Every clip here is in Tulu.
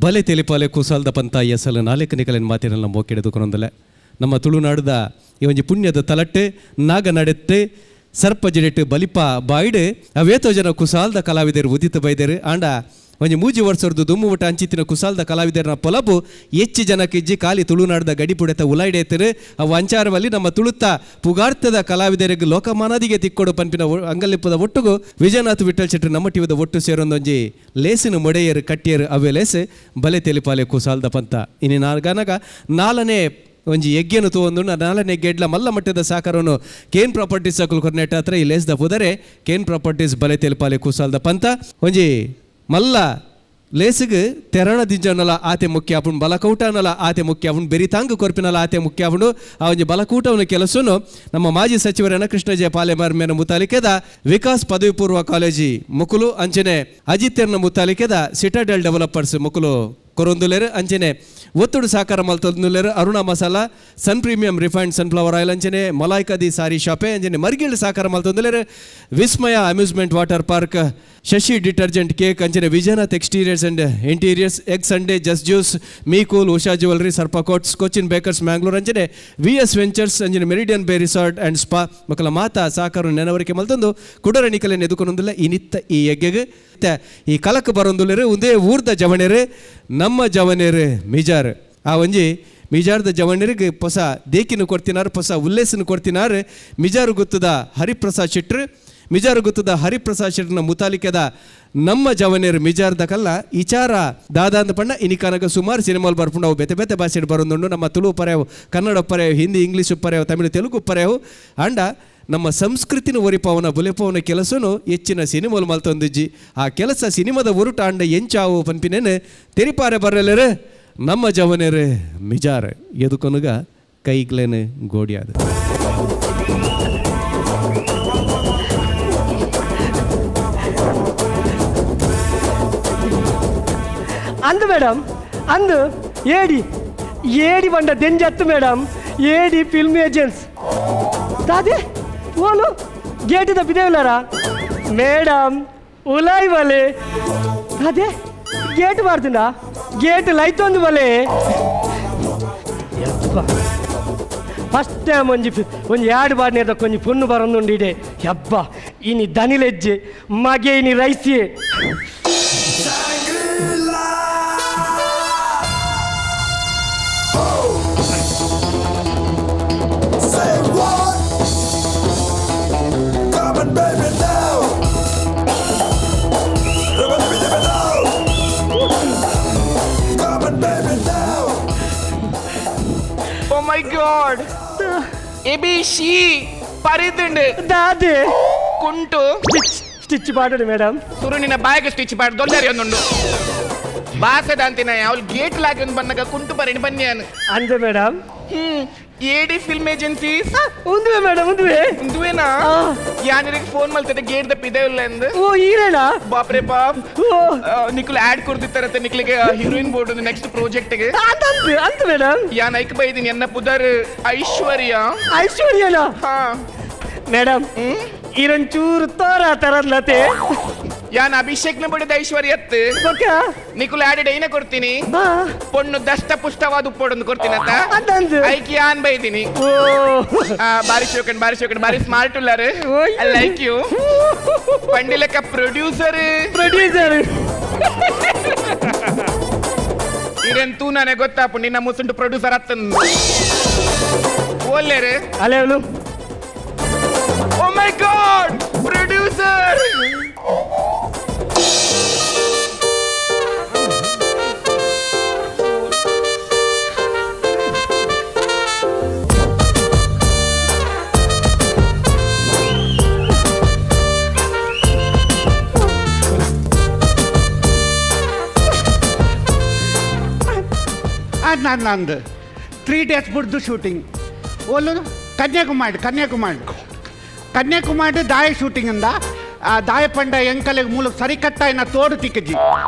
ಬಲೆ ತೆಲಿಪಾಲೆ ಕುಸಾಲ್ದ ಪಂತ ಎಸಲು ನಾಲ್ಕು ನಿಕಲಿನ ಮಾತಿನ ಮೋಕೆಡೆದು ಕೊನೊಂದಲೆ ನಮ್ಮ ತುಳುನಾಡದ ಈ ಒಂಜಿ ಪುಣ್ಯದ ತಲಟ್ಟೆ ನಾಗ ನಡೆತ್ತೆ ಸರ್ಪ ಜಿಡೆಟ್ಟು ಬಲಿಪ ಬಾಯ್ಡು ಅವೇತೋ ಜನ ಕುಸಾಲ್ದ ಕಲಾವಿದರು ಉದಿತ ಬೈದರು. ಆಂಡ ಒಂಜಿ ಮೂಜಿ ವರ್ಷದ ದುಮ್ಮು ಮುಟ್ಟ ಅಂಚಿತ್ತಿನ ಕುಸಾಲ್ದ ಕಲಾವಿದರನ ಪೊಲಬು ಹೆಚ್ಚು ಜನಕ್ಕೆ ಇಜ್ಜಿ ಖಾಲಿ ತುಳುನಾಡದ ಗಡಿಪುಡೆತ ಉಲಾಯ್ಡೇತರು. ಅವು ಅಂಚಾರವಲ್ಲಿ ನಮ್ಮ ತುಳುತ್ತ ಪುಗಾರ್ತದ ಕಲಾವಿದರಿಗೆ ಲೋಕಮಾನದಿಗೆ ತಿಕ್ಕೊಡು ಪನ್ಪಿನ ಅಂಗಲಿಪ್ಪದ ಒಟ್ಟುಗು ವಿಜಯನಾಥ್ ವಿಠಲ್ ಶೆಟ್ಟಿ ನಮ್ಮ ಟಿವಿದ ಒಟ್ಟು ಸೇರೊಂದೊಂಜಿ ಲೇಸಿನ ಮೊಡೆಯರು ಕಟ್ಟಿಯರು ಅವೇ ಲೇಸು ಬಲೆ ತೆಲಿಪಾಲೆ ಕುಸಾಲ್ದ ಪಂತ. ಇನ್ನು ನಾಲ್ಗನಗ ನಾಲ್ನೇ ಒಂಜಿ ಯಜ್ಞನು ತೂವೊಂದು ನಾಲ್ನೇ ಗೆಡ್ಲ ಮಲ್ಲ ಮಟ್ಟದ ಸಾಕರನ್ನು ಕೇನ್ ಪ್ರಾಪರ್ಟೀಸ್ ಅಕುಲು ಕೊರ್ನೆಟ್ ಹತ್ರ ಈ ಲೇಸ್ದ ಪುದರೆ ಕೇನ್ ಪ್ರಾಪರ್ಟೀಸ್ ಬಲೆ ತೆಲಿಪಾಲೆ ಕುಸಾಲ್ದ ಪಂತ ಒಂಜಿ ಮಲ್ಲ ಲೇಸಿಗೆ ತೆರಣ ದಿಂಜನಲ ಆತೆ ಮುಖ್ಯ ಆಪುಂಡು, ಬಲಕೌಟನಲ ಆತೆ ಮುಖ್ಯ ಆಪುಂಡು, ಬೆರಿತಾಂಗ್ ಕೊರ್ಪಿನಲ ಆತೆ ಮುಖ್ಯ ಆಪುಂಡು. ಆ ಒಂಜಿ ಬಲಕೂಟವನ ಕೆಲಸನು ನಮ್ಮ ಮಾಜಿ ಸಚಿವರನ್ನ ಕೃಷ್ಣಜಯ ಪಾಲೆಮಾರ್ ಮೇನ ಮುತಾಲಿಕೆದ ವಿಕಾಸ್ ಪದವಿ ಪೂರ್ವ ಕಾಲೇಜಿ ಮುಕುಲು ಅಂಚನೆ ಅಜಿತ್ಯರ್ನ ಮುತಾಲಿಕೆದ ಸಿಟಾಡೆಲ್ ಡೆವಲಪರ್ಸ್ ಮುಕುಲು ಕೊರೊಂದುಲೇರು. ಅಂಚನೆ ಒತ್ತುಡು ಸಾಕಾರ ಮಲ್ತೊಂದುಲೇರು Aruna masala sun premium refined sunflower oil ಅಂಚನೆ ಮಲಾಯ್ಕದಿ ಸಾರಿ ಶಾಪೆ ಅಂಚನೆ ಮರ್ಗಿಲ್ ಸಾಕಾರ ಮಲ್ತೊಂದುಲೇರು Vismaya amusement water park Shashi detergent cake ಅಂಚನೆ Vijayanath exteriors and interiors egg sundae just juice ಮೀಕೂಲ್ Usha jewellery Sarpa coats Cochin bakers Mangalore ಅಂಚನೆ ವಿ ಎಸ್ ವೆಂಚರ್ಸ್ ಅಂಚನೆ Meridian Bay resort and spa ಮಕ್ಕಳ ಮಾತಾ ಸಾಕಾರ ನೆನವರಿಕೆ ಮಲ್ತೊಂದು ಕುಡರ ನಿಕಲೆ ಎದುಕೊನೊಂದಿಲ್ಲ. ಇನಿತ್ತ ಈ ಯಜ್ಞಗೆ ಈ ಕಲಕ್ ಬರೊಂದುಲೇರು ಒಂದೇ ಊರ್ದ ಜವಣೇರು ನಮ್ಮ ಜವನೇರು ಮಿಜಾರ್. ಆ ಒಂಜಿ ಮಿಜಾರ್ದ ಜವಣರಿಗೆ ಹೊಸ ದೇಕಿನ ಕೊಡ್ತಿನಾರು, ಹೊಸ ಉಲ್ಲೇಸನ ಕೊಡ್ತಿನಾರು. ಮಿಜಾರು ಗುತ್ತದ ಹರಿಪ್ರಸಾದ್ ಶೆಟ್ರು, ಮಿಜಾರು ಗುತ್ತದ ಹರಿಪ್ರಸಾದ್ ಶೆಟ್ರನ ಮುತಾಲಿಕೆದ ನಮ್ಮ ಜವನೇರು ಮಿಜಾರ್ದ ಕಲ್ಲ ಇಚಾರ ದಾದಾ ಅಂದ ಪಂಡ ಇನಿಕನಗ ಸುಮಾರು ಸಿನಿಮಾಲ್ ಬರ್ಪುಂಡು. ಅವು ಬೇತೆ ಬೇತೆ ಭಾಷೆ ಬರೋದುಂಡು. ನಮ್ಮ ತುಳು ಪರ್ಯಾವು, ಕನ್ನಡ ಪರ್ಯಾವು, ಹಿಂದಿ ಇಂಗ್ಲೀಷ್ ಪರ್ಯಾವು, ತಮಿಳು ತೆಲುಗು ಪರ್ಯಾವು. ಅಂಡ ನಮ್ಮ ಸಂಸ್ಕೃತಿನ ಒರಿಪವನ ಬುಲೆಪವನ ಕೆಲಸನು ಹೆಚ್ಚಿನ ಸಿನಿಮಾಲ್ ಮಲ್ತೊಂದಿಜ್ಜಿ. ಆ ಕೆಲಸ ಸಿನಿಮಾದ ಉರುಟ ಅಂಡ ಎಂಚಾವು ಪನ್ಪಿನೇನು ತೆರಿಪಾರೆ ಬರಲೇರು ನಮ್ಮ ಜವನೇರು ಮಿಜಾರ್ ಎದುಕೊನುಗ ಕೈಗ್ಲೇನು ಗೋಡಿಯಾದ. ಅಂದು ಮೇಡಮ್ ಅಂದು ಏಡಿ ಏಡಿ ಬಂಡ ದೆಂಜತ್ತು ಮೇಡಮ್ ಏಡಿ ಫಿಲ್ಮ್ ಏಜೆನ್ಸ್ ದಾದೆ ಓಲು ಗೇಟಿದ ಬಿದೇವಿಲ್ಲಾರ ಮೇಡಮ್ ಉಲಾಯ್ ಬಲೆ ಅದೇ ಗೇಟ್ ಮಾಡ್ತಿಂದ ಗೇಟ್ ಲೈತೊಂದು ಬಲೆ. ಫಸ್ಟ್ ಟೈಮ್ ಒಂಜಿ ಒಂಜಿ ಎರಡು ಬಾಡಿನ ಕೊಂಚ ಪೊಣ್ಣು ಬರೊಂದುಂಡು ಇಡೆ ಯಬ್ಬ ಇನಿ ದನಿಲೆಜ್ಜೆ ಮಗೆ ಇನಿ ರೈಸಿ. My God! ABC ಪರಿದುಂಡು ದಾದೆ ಕುಂಟು ಸ್ಟಿಚ್ ಪಾಡೋಡು ಮೇಡಮ್. ತುರು ನಿನ್ನ ಬಾಯಿಗೆ ಸ್ಟಿಚ್ ಪಾಡು ದೊಲ್ಲರಿ ಒಂದುಂಡು ಬಾಸದ ಅಂತಿನ ಅವಳು ಗೇಟ್ ಲಾಗಿ ಬಂದಾಗ ಕುಂಟು ಬರಣಿ ಬನ್ನಿ ಅಂದೆ ಮೇಡಮ್. ಏಡಿ ಫಿಲ್ಮ್ ಏಜೆನ್ಸೀಸ್ ಉಂದುವೆ ಮೇಡಮ್ ಉಂದುವೆ ಉಂದುವೆನಾ ಯಾನಿಗೆ ಫೋನ್ ಮಲ್ತದೆ ಗೇಟ್ ದಪ್ಪ ಇದೆ ಇಲ್ಲ ಅಂದು. ಓ ಈರೇನಾ ಬಾಪ್ರೆ ಬಾಪ್ ನಿಕ್ಲು ಆಡ್ ಕೊಡ್ತಿತ್ತಾರತ್ತೆ ನಿಕ್ಲಿಗೆ ಹೀರೋಯಿನ್ ಬೋರ್ಡ್ ನೆಕ್ಸ್ಟ್ ಪ್ರಾಜೆಕ್ಟ್ ಗೆ ಅಂತ ಮೇಡಮ್. ಯಾನ್ ಐಕ್ ಬೈದಿನಿ ಎನ್ನ ಪುದರ್ ಐಶ್ವರ್ಯ. ಐಶ್ವರ್ಯನಾ? ಹಾ ಮೇಡಮ್ ಈರೊಂಚೂರು ತೋರ ತರದ್ಲತೆ ಯಾನ್ ಅಭಿಷೇಕ್ ನ ಬಡಿದ ಐಶ್ವರ್ಯತ್ ನಿಕುಲ್ ಆಡಿಡ್ ಐನ ಕೊಡ್ತೀನಿ ಪೊಣ್ಣು ದಷ್ಟ ಪುಷ್ಟವಾದ ಉಪ್ಪೊಡೊಂದು ಕೊಡ್ತೀನಿ ಅಂತ ಐಕ್ ಯಾನ್ ಬೈದಿನಿ. ಬಾರಿ ಶೋಕನ್ ಬಾರಿ ಶೋಕನ್ ಬಾರಿ ಸ್ಮಾರ್ಟ್ ಉಲ್ಲಾರು I like you ಪಂಡಿಲಕ್ಕ producer producer ಇರೇನ್ ತೂ ನಾನೇ ಗೊತ್ತಾಪು ನಿನ್ನ ಮುಸುಂಟು ಪ್ರೊಡ್ಯೂಸರ್ ಅತ್ತನ್ ಓಲ್ಲೇರು ಅಲೇವಲು. Oh my God! Producer! ನಂದು 3 ಡೇಸ್ ಬುಡ್ದು ಶೂಟಿಂಗ್ ಓಲು ಕನ್ಯಾಕುಮಾರಿ ಕನ್ಯಾಕುಮಾರಿ ಕನ್ಯಾಕುಮಾರಿ ದಾಯ ಶೂಟಿಂಗ್ ಅಂದ ದಾಯ ಪಂಡ ಎಂಕಲೆಗ್ ಮೂಲಕ ಸರಿಕಟ್ಟಾಯಿನ ತೋಡು ತಿಕ್ಕಜಿ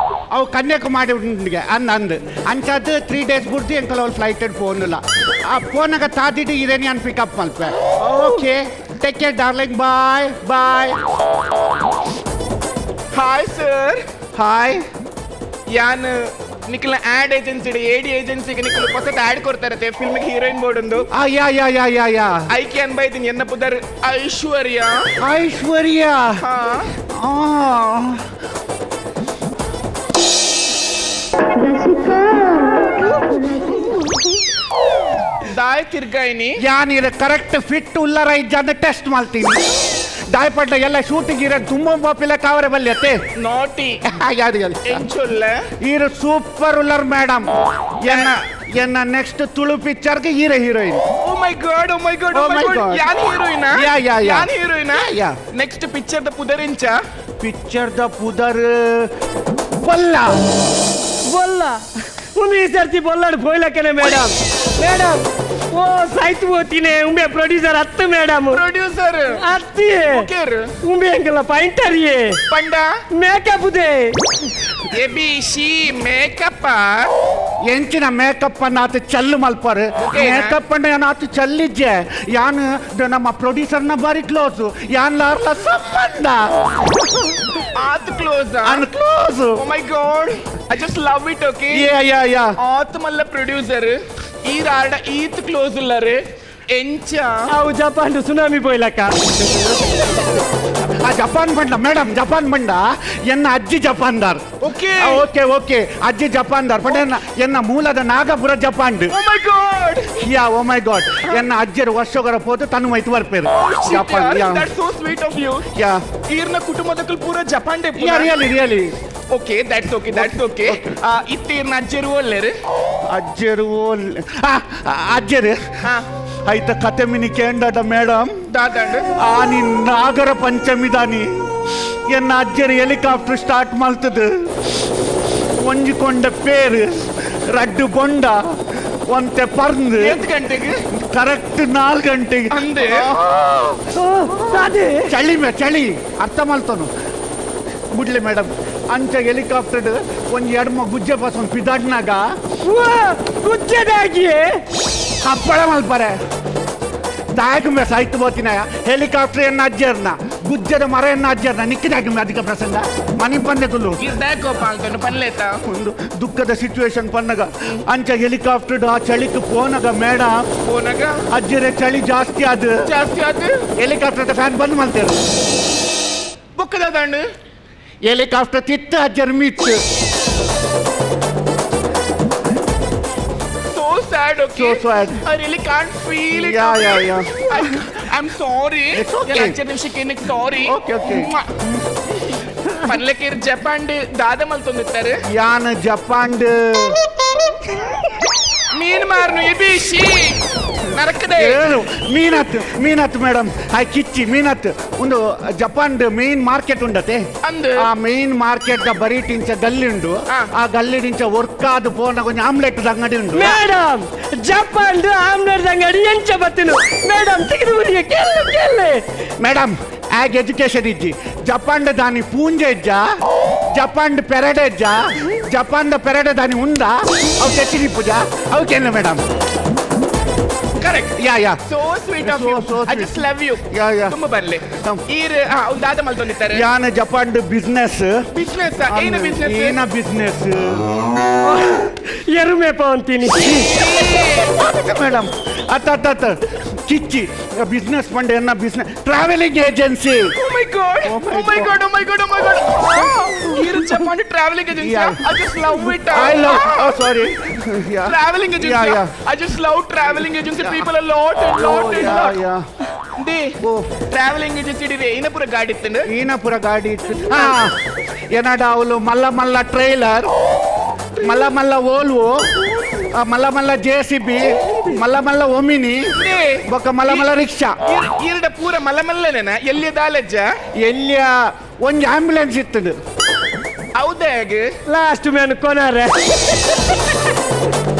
ಅವು ಕನ್ಯಾಕುಮಾರಿ ಉಂಡಿಗೆ ಅಂದ್ ಅಂದ್ ಅಂಚಾದ 3 ಡೇಸ್ ಬುಡ್ದು ಎಂಕಲ್ ಅವ್ಳು ಫ್ಲೈಟ್ ಫೋನ್ ಇಲ್ಲ ಆ ಫೋನಾಗ ತಾದಿಟ್ಟು ಇರೇನಿ ಅನ್ ಪಿಕಪ್ ಮಲ್ಪೆ. Okay, take care darling, bye bye. Hi sir. Hi. ಯಾನ್ ನಿಖಲ add agency ಎಡಿ ಏಜೆನ್ಸಿಗೆ ನಿಖಲ ಹೊಸತ ಆಡ್ ಕೊಡ್ತಾರೆ film heroine board ಒಂದು. ಯಾ ಯಾ ಯಾ ಯಾ ಯಾ ಐಕೆ ಅನ್ಬೈತೀನಿ ಎನ್ನ ಪುದರ್ ಐಶ್ವರ್ಯ. ಐಶ್ವರ್ಯ ದಾಯ್ ತಿರ್ಗಾಯಿನಿ ಯಾನ್ ಇದು ಕರೆಕ್ಟ್ ಫಿಟ್ ಉಲ್ಲರ ಇಜ್ಜ ಟೆಸ್ಟ್ ಮಾಡ್ತೀನಿ. ದಾಯಪಟ್ಟ ಎಲ್ಲ ಶೂಟಿಂಗ್ ಇರೋ ತುಂಬ ಬಾಪಿಲ್ಲ ಕಾವರೆ ಬಲ್ಯತೆ ನಾಟಿ ಎಂಚೊಲ್ಲ ಈರು ಸೂಪರ್ ಉಲ್ಲರ್ ಮೇಡಮ್. ಎನ್ನ ಎನ್ನ ನೆಕ್ಸ್ಟ್ ತುಳು ಪಿಕ್ಚರ್ಗೆ ಈರೆ heroine. Oh my god, oh my god, oh my god. ಯಾನ್ ಹೀರೋಯಿನ್? ಯಾ ಯಾ ಯಾ ಯಾನ್ heroine? Yeah. Next picture the ಪುದರ್ ಇಂಚ? ಪಿಕ್ಚರ್ the ಪುದರ್ ಬೊಲ್ಲ. ಬೊಲ್ಲ ಒಂದು ಈ ಸರ್ತಿ ಬೊಲ್ಲಾಡು ಬೋಯ್ಲಕ್ಕನೆ ಮೇಡಮ್. ಮೇಡಮ್ ಓ ಸಾಯ್ತು ಹೋಗ್ತೀನಿ ಉಂಬೆ ಪ್ರೊಡ್ಯೂಸರ್ ಹತ್ತು ಮೇಡಮ್. ಪ್ರೊಡ್ಯೂಸರ್ ಹತ್ತಿ ಉಂಬೆ ಹಂಗಲ್ಲ ಪೈಂಟರಿಯೇ ಪಂಡ makeup they A B C makeup ಎಂಚಿನ ಮೇಕಪ್ ಅನ್ನ ಆತ ಚಲ್ಲು ಮಲ್ಪಾರು. ಮೇಕಪ್ ಅನ್ನ ಆತ ಚಲ್ಲಿಜ್ಜೆ ಯಾನ್ ನಮ್ಮ ಪ್ರೊಡ್ಯೂಸರ್ನ ಬಾರಿ ಕ್ಲೋಸ್ ಯಾನ್ ಲಾರ್ಲ ಸಂಬಂಧ ಆತ close an close. Oh my god, I just love it. Okay yeah yeah yeah ಆತ ಮಲ್ಲ ಪ್ರೊಡ್ಯೂಸರ್ ಈ ರಾಡ ಈತ್ ಕ್ಲೋಸ್ ಉಲ್ಲರೆ ಎಂಚ ಅವು ಜಪಾನ್ ಸುನಾಮಿ ಪೋಯ್ಲಕ್ಕ. ಆ ಜಪಾನ್ ಬಂಡ ಮೇಡಮ್, ಜಪಾನ್ ಬಂಡ ಎನ್ನ ಅಜ್ಜಿ ಜಪಾನ್ದಾರ್. Okay okay okay ಅಜ್ಜಿ ಜಪಾನ್ದಾರ್ ಬಟ್ ಎನ್ನ ಎನ್ನ ಮೂಲದ Nagapura Japan. Oh my god. Yeah oh my god. ಎನ್ನ ಅಜ್ಜರು ವರ್ಷಗರ ಪೋತು ತನ್ನು ಮೈತು ಬರ್ಪೇರು Japan. That's so sweet of you. Yeah ಈರ್ನ ಕುಟುಂಬದಕಲ್ ಪೂರ Japan day. Yeah really really. Okay that's okay that's okay. ಇತ್ತೀರ್ನ ಅಜ್ಜರು ಒಲ್ಲೆರು? ಅಜ್ಜರು ಅಜ್ಜರು ಐತ ಕತೆ ಮಿನಿ ಕೇಂಡಾಟ ಮೇಡಮ್. ಆನಿ ನಾಗರ ಪಂಚಮಿ ದಾನಿ ಎನ್ನ ಅಜ್ಜರು ಹೆಲಿಕಾಪ್ಟರ್ ಸ್ಟಾರ್ಟ್ ಮಾಡ್ತದ ಒಂಜಿಕೊಂಡ ಪೇರು ರಡ್ಡು ಬೊಂಡ ಒಂತೆ ಪರ್ಂದು ಗಂಟೆಗೆ ಕರೆಕ್ಟ್ 4 ಗಂಟೆಗೆ ಅಂದೆ ಚಳಿ ಮೇ ಚಳಿ ಅರ್ಥ ಮಾಡ್ತಾನು ಬಿಡ್ಲಿ ಮೇಡಮ್. ಅಂಚ ಹೆಲಿಕಾಪ್ಟರ್ ಒಂಜಿ ಎಡ್ಮ ಗುಜ್ಜೆ ಪಾಸ್ ಒಂದು ಪಿದಾಡ್ನಾಗ ಗುಜ್ಜೆದಾಗಿ ಹಪ್ಪಳ ಮಲ್ಪರೆ ದಾಯಕುಂಬೆ ಸಾಯ್ತು ಬೋತಿನ ಹೆಲಿಕಾಪ್ಟರ್ ಎನ್ನ ಅಜ್ಜರ್ನ ಗುಜ್ಜದ ಮರ ಎನ್ನ ಅಜ್ಜರ್ನ ನಿಕ್ಕಿದಾಕುಂಬೆ ಅಧಿಕ ಪ್ರಸಂಗ ಮನಿ ಪಂದೆ ತುಳು ಒಂದು ದುಃಖದ ಸಿಚುವೇಶನ್ ಪನ್ನಗ ಅಂಚ ಹೆಲಿಕಾಪ್ಟರ್ ಆ ಚಳಿக்கு ಪೋನಗ ಮೇಡಮ್ ಪೋನಗ ಅಜ್ಜರೇ ಚಳಿ ಜಾಸ್ತಿ ಅದು ಜಾಸ್ತಿ ಅದು ಹೆಲಿಕಾಪ್ಟರ್ ಫ್ಯಾನ್ ಬಂದ್ ಮಾಡ್ತೇವೆ ಬುಕ್ಕದ helicopter ತಿತ್ತ ಅಜ್ಜರ್ ಮಿತ್ತು. Sad, okay? So sad. I really can't feel it. Yeah, yeah, yeah. I'm sorry. It's okay. Sorry. Okay, okay. ಪನ್ಲಕೇರ್ Japan ದಾದ ಮಲ್ತೊಂದಿತ್ತಾರೆ. ಯಾನ್ ಜಪಾನ್ ಮೀನ್ ಮಾರ್ನು ಎಬಿಸಿ ನರಕದೆ ಏನು ಮೀನತ್ ಮೀನತ್ ಮೇಡಮ್ ಆ ಕಿಚ್ಚಿ ಮೀನತ್ ಒಂದು Japan main market ಉಂಡತೆ ಅಂದು ಆ ಮೇನ್ ಮಾರ್ಕೆಟ್ the ಬರೀ ಟಿಂಚ ಗಲ್ಲಿ ಉಂಡು ಆ ಗಲ್ಲಿ ಟಿಂಚ ವರ್ಕಾದ ಪೋನ ಕೊಂಚ ಆಮ್ಲೆಟ್ ಅಂಗಡಿ ಉಂಡು madam. Japan omelette ಅಂಗಡಿ ಎಂಚ ಬತ್ತಿನು ಮೇಡಮ್ ತೆಗೆದು ಬಿಡಿ ಕೇಳು ಕೇಳು ಮೇಡಮ್. ಆಗ ಎಜುಕೇಶನ್ ಇಜ್ಜಿ ಜಪಾನ್ ದಾನಿ ಪೂಂಜೆ ಇಜ್ಜ ಜಪಾನ್ ಪೆರಡೆ ಇಜ್ಜ ಜಪಾನ್ ಪೆರಡೆ ದಾನಿ ಉಂಡ ಅವು తెచ్చి ಪೂಜಾ ಅವಕ್ಕೇನು madam. Correct. Yeah yeah. So sweet of you. So I just love you. Yeah yeah. ತುಂಬ ಬರ್ಲಿ ಈರ್ ದಾದ ಮಲ್ತೊಂದಿತ್ತಾರೆ. ಯಾನ Japan business business ಏನ ಬಿಸ್ನೆಸ್ ಏನ ಬಿಸ್ನೆಸ್ ಎರುಮೆ ಪೋಂತೀನಿ ಮೇಡಮ್. ಅತ್ತ ಅತ್ತ ಅತ್ತ ಕಿಚ್ಚಿ ಬಿಸ್ನೆಸ್ ಪಂಡ ಎನ್ನ business travelling agency. Oh my god, oh my god, oh my god, oh my god. ಈರ್ Japan travelling agency. I just love it. I love. Oh sorry. Travelling agency. I just love travelling agency people a lot and lot and lot. They travelling agency ಡಿ ಏನಪುರ ಗಾಡಿ ಇತ್ತು ಏನಪುರ ಗಾಡಿ ಇತ್ತು ಏನಡ ಅವಳು ಮಲ್ಲ ಮಲ್ಲ ಟ್ರೈಲರ್ ಮಲ್ಲ ಮಲ್ಲ ಓಲ್ವೋ ಮಲ್ಲ ಮಲ್ಲ J C B ಮಲ್ಲ ಮಲ್ಲ ಒಮಿನಿ ಬೊಕ್ಕ ಮಲ್ಲ ಮಲ್ಲ ರಿಕ್ಷಾ ಈರಡ ಪೂರ ಮಲ್ಲ ಮಲ್ಲನೇನ ಎಲ್ಲಿ ದಾಲಜ್ಜ ಎಲ್ಲಿಯ ಒಂಜಿ ಆಂಬ್ಯುಲೆನ್ಸ್ ಇತ್ತದು ಹೌದಾ ಹೇಗೆ ಲಾಸ್ಟ್ ಮ್ಯಾನ್ ಕೊನಾರೆ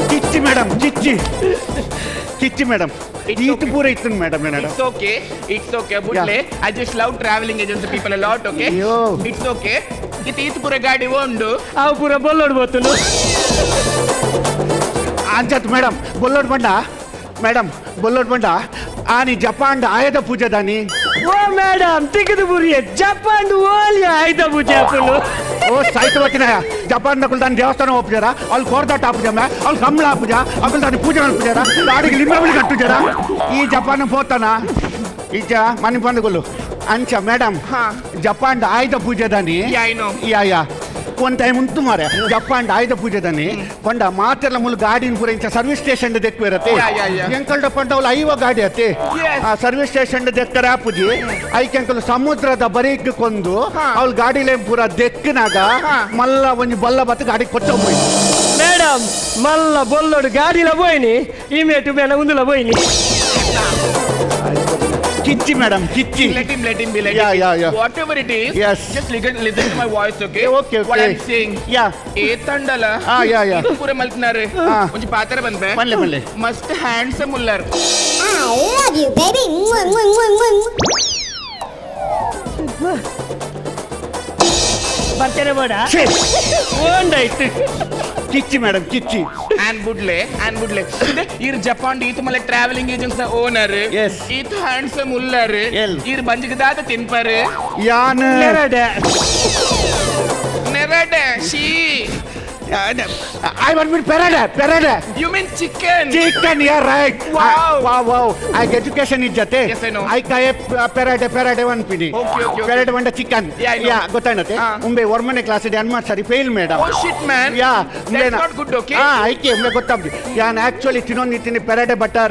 ಕಿಚ್ಚಿ ಮೇಡಮ್ ಕಿಚ್ಚಿ ಕಿಚ್ಚಿ ಮೇಡಮ್ ಈಟ್ ಪೂರ ಇತ್ತು ಮೇಡಮ್ ಏನಡ it's okay it's okay ಬುಡ್ಲೆ I just love travelling agency people a lot okay it's okay. ಇತ್ತು ಈತ್ ಪೂರ ಗಾಡಿ ಉಂಡು ಅವು ಪೂರ ಬೊಲ್ಲೋಡ್ ಬೋತುನು ಅಂಚತ್ ಮೇಡಮ್ ಬೊಲ್ಲೋಡ್ ಬಂಡ ಮೇಡಮ್ ಬೊಲ್ಲೋಡ್ ಬಂಡ ಆನಿ ಜಪಾನ್ ಆಯುಧ ಪೂಜೆ ದಾನಿ ಓ ಮೇಡಮ್ ತಿಗದು ಬುರಿಯ ಜಪಾನ್ ಓಲಿ ಆಯುಧ ಪೂಜೆ ಆಪುನು ಓ ಸಾಯ್ತು ಬತ್ತಿನ ಜಪಾನ್ ನಕುಲ್ ದಾನಿ ದೇವಸ್ಥಾನ ಒಪ್ಪುಜಾರ ಅಲ್ಲಿ ಕೋರ್ದಾಟ ಆಪುಜಮ್ಮ ಅಲ್ಲಿ ಕಂಬಳ ಆಪುಜ ಅಕುಲ್ ದಾನಿ ಪೂಜೆ ಮಲ್ಪುಜಾರ ಗಾಡಿಗೆ ಲಿಂಬೆ ಕಟ್ಟುಜಾರ ಈ ಜಪಾನ್ ಪೋತಾನ ಈಚ ಮನೆ ಬಂದುಗೊಲ್ಲು ಅಂಚ ಮೇಡಮ್ ಜಪಾನ್ ಆಯುಧ ಪೂಜೆ ದಾನಿ ಯಾ ಯಾ ಒಂದು ಟೈಮ್ ಉಂಟು ಮಾರೆ ಜಪಾನ್ ಆಯುಧ ಪೂಜೆ ದಾನಿ ಪಂಡ ಮಾತೆಲ್ಲ ಮುಲು ಗಾಡಿನ ಪೂರ ಇಂಚ ಸರ್ವಿಸ್ ಸ್ಟೇಷನ್ ದೆಕ್ಕು ಇರತ್ತೆ ಎಂಕಲ್ಡ ಪಂಡ ಅವಳು ಐವ ಗಾಡಿ ಅತ್ತೆ ಆ ಸರ್ವಿಸ್ ಸ್ಟೇಷನ್ ದೆಕ್ಕರೆ ಆಪುಜಿ ಐಕೆಂಕಲು ಸಮುದ್ರದ ಬರೀಕ್ ಕೊಂದು ಅವಳು ಗಾಡಿಲೇ ಪೂರ ದೆಕ್ಕಿನಾಗ ಮಲ್ಲ ಒಂಜಿ ಬಲ್ಲ ಬತ್ತು ಗಾಡಿ ಕೊಟ್ಟ ಹೋಯ್ ಮೇಡಮ್ ಮಲ್ಲ ಬೊಲ್ಲೋಡು ಗಾಡಿಲ ಬೋಯ್ನಿ ಇಮೇಟು ಮೇಲ ಉಂದುಲ ಬೋಯ್ನಿ ಕಿಚ್ಚಿ madam ಕಿಚ್ಚಿ. Let him, let him be, let yeah, him be. Yeah, yeah. Whatever it is, yes. Just listen to my voice, okay? Okay, okay. What I'm saying. Yeah. ಏತಂಡಲ ah, yeah, yeah. ಪೂರ ಮಲ್ತಿನಾರೆ ಒಂಜಿ ಪಾತ್ರ ಬಂದೆ ಪಲ್ಲೆ ಪಲ್ಲೆ ಮಸ್ತ್ handsome ಉಲ್ಲಾರ್. I love you, baby. ಬರ್ತೇನೆ ಬೇಡ ಓಂಡಾಯ್ತು. ಕಿಚ್ಚಿ ಮೇಡಮ್ ಕಿಚ್ಚಿ. ಆನ್ ಬುಡ್ಲೆ ಆನ್ ಬುಡ್ಲೆ ಈರ್ ಜಪಾನ್ ಈತ ಮಲ್ಲ travelling agency owner. ಈತ ಹ್ಯಾಂಡ್ಸಮ್ ಉಲ್ಲಾರ್. ಈರ್ ಬಂಜಿಗದಾದ ತಿನ್ಪಾರೆ ಯಾನ್ ನೆರಡೆ ನೆರಡೆ she I want me ಪೆರಡೆ ಪೆರಡೆ. You mean chicken? Chicken, yeah, right. Wow. Wow, wow. I get education is jate. Yes, I know. I kaye perade perade one pini. Okay, okay, okay. Perade one chicken. Yeah, I know. Yeah, ಗೊತ್ತಾಯ್ತತೆ. ಉಂಬೆ ವರ್ಮನೆ class ಇದೆ ಅನ್ಮಾರ್ ಸರಿ fail madam. Oh shit man. Yeah, that's not good, okay? Ah, ಐಕೆ ಉಂಬೆ ಗೊತ್ತಾಗ್ತಿ. ಯಾನ್ actually ತಿನ್ನೊಂದಿತ್ತೀನಿ ಪೆರಡೆ butter.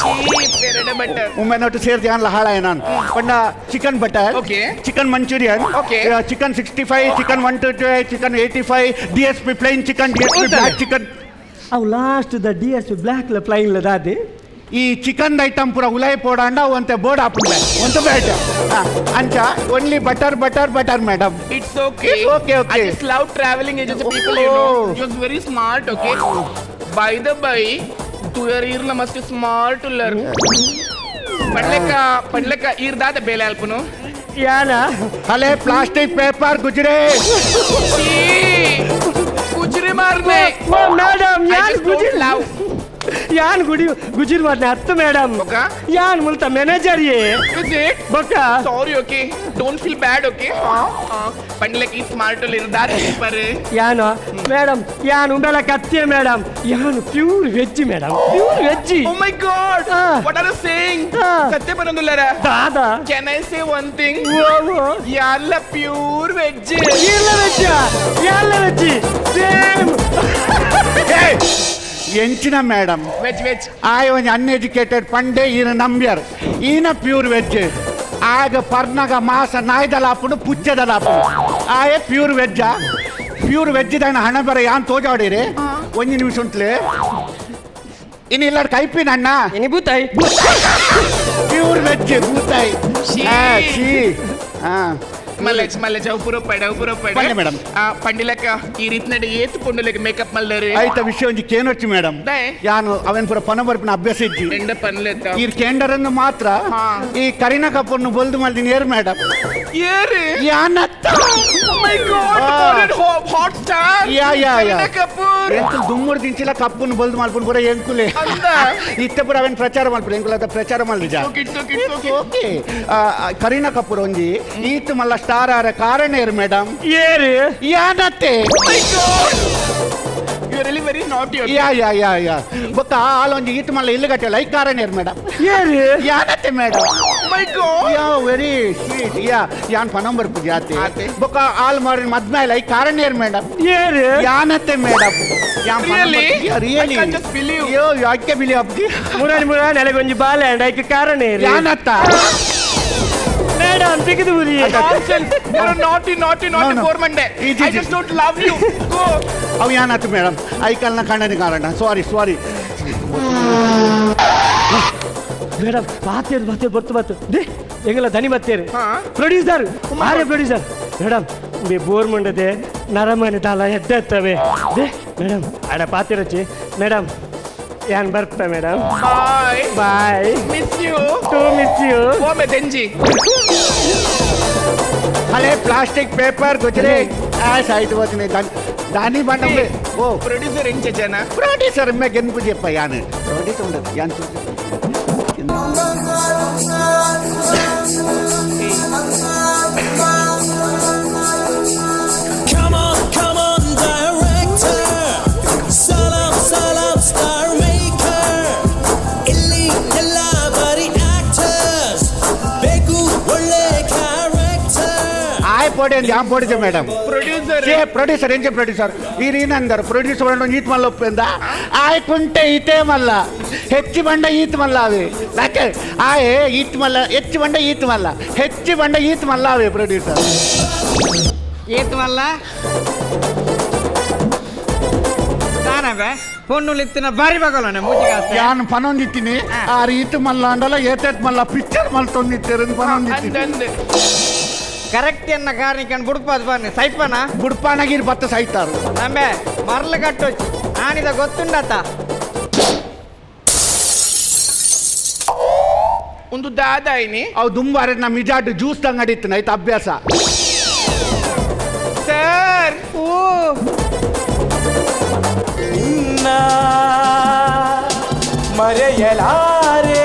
She ಪೆರಡೆ butter. ಉಂಬೆ note ಸೇರ್ದಿ ಯಾನ್ ಲಹಾಳ ನಾನು. ಪಂಡ chicken butter. Okay. Chicken manchurian. Okay. Chicken 65, chicken 125, chicken 85, DSP plain chicken, DSP black chicken. ಅವು last the DSP black ಲ ಪ್ಲೈನ್ ಲ ದಾದೆ ಈ ಚಿಕನ್ ಐಟಮ್ ಪೂರ ಉಲಾಯಿ ಪೋಡಾಂಡ ಒಂತೆ ಬೋರ್ಡ್ ಹಾಪುಂಡೆ ಒಂತ ಬೇಟ ಅಂಚ only butter butter butter madam. It's okay. Okay okay. I just love travelling agency people, you know. You are very smart, okay? By the by ತುಯರ್ ಈರ್ಲ ಮಸ್ತ್ ಸ್ಮಾರ್ಟ್ ಉಲ್ಲರ್. ಪಡ್ಲೆಕ್ಕ ಪಡ್ಲೆಕ್ಕ ಈರ್ ದಾದ ಬೇಲೆ ಅಲ್ಪನು ಯಾನ ಹಳೆ ಪ್ಲಾಸ್ಟಿಕ್ ಪೇಪರ್ ಗುಜರೆ ಗುಜರಿ ಮಾರ್ನೆ. ಓ ಮೇಡಮ್ ಯಾನ್ ಗುಜರಿ ಲವ್ ಯಾನ್ ಗುಡಿ ಗುಜಿರ್ ಮಾರ್ನೆ ಹತ್ತು ಮೇಡಮ್. ಯಾನ್ ಮುಲ್ತ manager A is it ಬೊಕ್ಕ sorry okay don't feel bad okay. ಪಂಡ್ಲೆಕ್ ಈ ಸ್ಮಾರ್ಟ್ ಅಲ್ಲಿ ಇರ್ದಾರ ಪರೆ ಯಾನು ಮೇಡಮ್ ಯಾನ್ ಉಂಬೆಲ ಕತ್ತೆ ಮೇಡಮ್ ಯಾನು pure veg madam pure veg. Oh my god, what are you saying? ಸತ್ಯ ಬರಂದುಲ್ಲರ ದಾದಾ can I say one thing? ಯಾಲ್ಲ pure veg ಇಲ್ಲ ವೆಜ್ ಯಾಲ್ಲ ವೆಜ್ ಸೇಮ್ ಎಂಚಿನ madam veg veg ಆಯ್ ಒಂಜಿ ಅನ್ಎಜುಕೇಟೆಡ್ ಪಂಡೆ ಈನ ನಂಬ್ಯಾರ್ ಈನ ಪ್ಯೂರ್ ವೆಜ್ ಆಗ ಪರ್ನಗ ಮಾಸ ನಾಯ್ದಲಾಪುಂಡು ಪುಚ್ಚದಲಾಪುಂಡು ಆಯೆ ಪ್ಯೂರ್ ವೆಜ್ಜಾ ಪ್ಯೂರ್ ವೆಜ್ ದಾನ ಹಣ ಬರ ಯಾನ್ ತೋಜಾಡಿರಿ ಒಂಜಿ ನಿಮಿಷ ಉಂಟ್ಲೆ ಇನ್ನು ಇಲ್ಲಾಡ್ ಕೈಪಿನ ಅಣ್ಣ ಇನಿ ಬೂತಾಯಿ ಪ್ಯೂರ್ ವೆಜ್ ಬೂತಾಯಿ she ಮಲ್ಲೆಚ್ ಮಲ್ಲೆಚ್ ಅವು ಪೂರ ಪಡೆ ಅವು ಪೂರ ಪಡೆ ಪಂಡೆ ಮೇಡಮ್. ಪಂಡಿಲಕ್ಕ ಈ ರೀತಿನಡೆ ಏತು ಪೊಂಡುಲೆಗ್ ಮೇಕಪ್ ಮಲ್ದರಿ ಆಯ್ತ ವಿಷಯ ಒಂಜಿ ಕೇನೊಚ್ಚಿ ಮೇಡಮ್. ಯಾನು ಅವೇನ್ ಪೂರ ಪನ ಬರ್ಪಿನ ಅಭ್ಯಾಸ ಇಜ್ಜಿ ಎಂಡ ಪನ್ಲೆತ್ತ ಈ ಕೇಂಡರನ್ನು ಮಾತ್ರ ಈ ಕರೀನಾ ಕಪೂರ್ನು ಬೊಲ್ದು ಮಲ್ದಿನ ಏರ್ ಮೇಡಮ್ ಏರು ಯಾನತ್ತ. Oh my god, Bollywood hot star. Yeah yeah yeah. Kareena Kapoor ಎಂಕುಲ್ ದುಮ್ಮುರ್ ದಿಂಚಿಲ ಕಪ್ಪುನು ಬೊಲ್ದು ಮಲ್ಪುನು ಪೂರ ಎಂಕುಲೆ ಅಂದ ಇತ್ತೆ ಪೂರ ಅವೇನ್ ಪ್ರಚಾರ ಮಲ್ಪುನು ಎಂಕುಲ ಅದ ಪ್ರಚಾರ ಮಲ್ದಿಜ. Okay it's okay it's okay okay. Kareena Kapoor ಒಂಜಿ ಈತ್ ಮಲ್ಲ ಸ್ಟಾರ್ ಆರ ಕಾರಣ ಏರು ಮೇಡಮ್ ಏರು ಯಾನತ್ತೆ. Oh my god, you are really very naughty. Yeah yeah yeah yeah. ಬೊಕ್ಕ ಆಲೊಂಜಿ ಈತ್ ಮಲ್ಲ ಇಲ್ಲು ಕಟ್ಟೆಲ್ಲ I ಕಾರಣ ಏರು ಮೇಡಮ್ ಏರು ಯಾನತ್ತೆ madam. Oh my god, yeah very sweet. Yeah ಯಾನ್ ಪನಂಬರ್ ಪೂಜೆ ಆತೆ ಬೊಕ್ಕ ಆಲ್ ಮಾರಿನ ಮದ್ಮೇಲೆ I ಕಾರಣ ಏರು ಮೇಡಮ್ ಏರು ಯಾನತ್ತೆ madam. Really? Really? I can't just believe. Yo, I can't believe ಅಪ್ಜಿ. ಮುರಾನಿ ಮುರಾನಿ ಅಲೆಗೊಂಜಿ ಬಾಲೆ ಅಂಡ್ ಐಕ್ ಕಾರಣ ಏರು ಯಾನತ್ತ ಮೇಡಮ್ ತೆಗೆದು ಬುರಿ. Nonsense. You're a naughty, naughty, naughty poor Monday. I just don't love you. Go. ಅವು ಯಾನಾತು ಮೇಡಮ್ ಐಕಲ್ನ ಕಂಡನಿ ಕಾರಣ ಸಾರಿ sorry madam. ಬಾತೇರು ಬಾತೇರು birth bath they ಎಂಗಲ ದನಿ ಬತ್ತೇರು ಪ್ರೊಡ್ಯೂಸರ್ ಆರೆ ಪ್ರೊಡ್ಯೂಸರ್ ಮೇಡಮ್ ಬೇ ಬೋರ್ ಮಂಡದೆ ನರಮನೆ ದಾಲ ಎಡ್ಡೆತ್ತವೆ they madam ಆಡ ಪಾತಿರಚ್ಚಿ ಮೇಡಮ್. ಯಾನ್ ಬರ್ಪೆ madam. Bye bye. Miss you too. Miss you. ಓಮೆ ದೆಂಜಿ ಹಳೆ ಪ್ಲಾಸ್ಟಿಕ್ ಪೇಪರ್ ಗುಜರಿ ಆ ಸೈಟ್ ಹೋಗ್ತೀನಿ ದಾನಿ ಬಂಡ. ಓ ಪ್ರೊಡ್ಯೂಸರ್ ಎಂಚ ಜನ? ಪ್ರೊಡ್ಯೂಸರ್ ಮೇ ಗೆನ್ಪುಜಿಯಪ್ಪ ಯಾನು ಪ್ರೊಡ್ಯೂಸರ್ ಉಂಡದು ಯಾನ್. Come on, come on, director. Salam, salam, star maker. Illi ella bari actors. Beku olle character. ಆಯ್ ಪೋಡಿ ಅಂದ್ ಯಾನ್ ಪೋಡಿದೆ ಮೇಡಮ್. ಪ್ರೊಡ್ಯೂಸರ್ ಚೇ ಪ್ರೊಡ್ಯೂಸರ್ ಎಂಚೆ ಪ್ರೊಡ್ಯೂಸರ್ ಈರೀನಂದರು ಪ್ರೊಡ್ಯೂಸರ್ ಬಂಡ ಈತ್ ಮಲ್ಲ ಒಪ್ಪಂದ ಆಯ್ ಕುಂಟೆ ಈತೇ ಮಲ್ಲ ಹೆಚ್ಚು ಬಂಡ ಈತ್ ಮಲ್ಲ ಅವೆ ಯಾಕೆ ಆಯ್ ಈತ್ ಮಲ್ಲ ಹೆಚ್ಚು ಬಂಡ ಈತ್ ಮಲ್ಲ ಹೆಚ್ಚು ಬಂಡ ಈತ್ ಮಲ್ಲ ಅವೆ ಪ್ರೊಡ್ಯೂಸರ್ ಏತ್ ಮಲ್ಲ ತಾನಬೆ ಪೊಣ್ಣುಲಿತ್ತಿನ ಬಾರಿ ಬಗಲನೆ ಮೂಜಿಗಾಸ್ತೆ ಯಾನ್ ಪನೊಂದಿತ್ತೀನಿ ಆ ರೀತಿ ಮಲ್ಲ ಅಂಡಲ ಏತೇತ್ ಮಲ್ಲ ಪಿಕ್ಚರ್ ಮಲ್ತೊಂದಿತ್ತೇರು ಪನೊಂದಿತ್ತೀನಿ. ಕರೆಕ್ಟ್ ಎನ್ನ ಕಾರಣಿಕನ್ ಬುಡ್ಪಾದ ಬನ್ನಿ ಸೈಪನ ಬುಡ್ಪಾನಗಿರಿ ಬತ್ತ ಸೈತಾರು ನಂಬೆ ಮರ್ಲು ಕಟ್ಟೊಚ್ಚಿ ನಾನಿದ ಗೊತ್ತುಂಡತ ಒಂದು ದಾದಾಯಿನಿ ಅವು ದುಂಬಾರೆ ನಮ್ಮ ಮಿಜಾಡ್ ಜ್ಯೂಸ್ ತಂಗಡಿತ್ತು ಆಯ್ತು ಅಭ್ಯಾಸ. ಸರ್ ಓ ನಿನ್ನ ಮರೆಯಲಾರೆ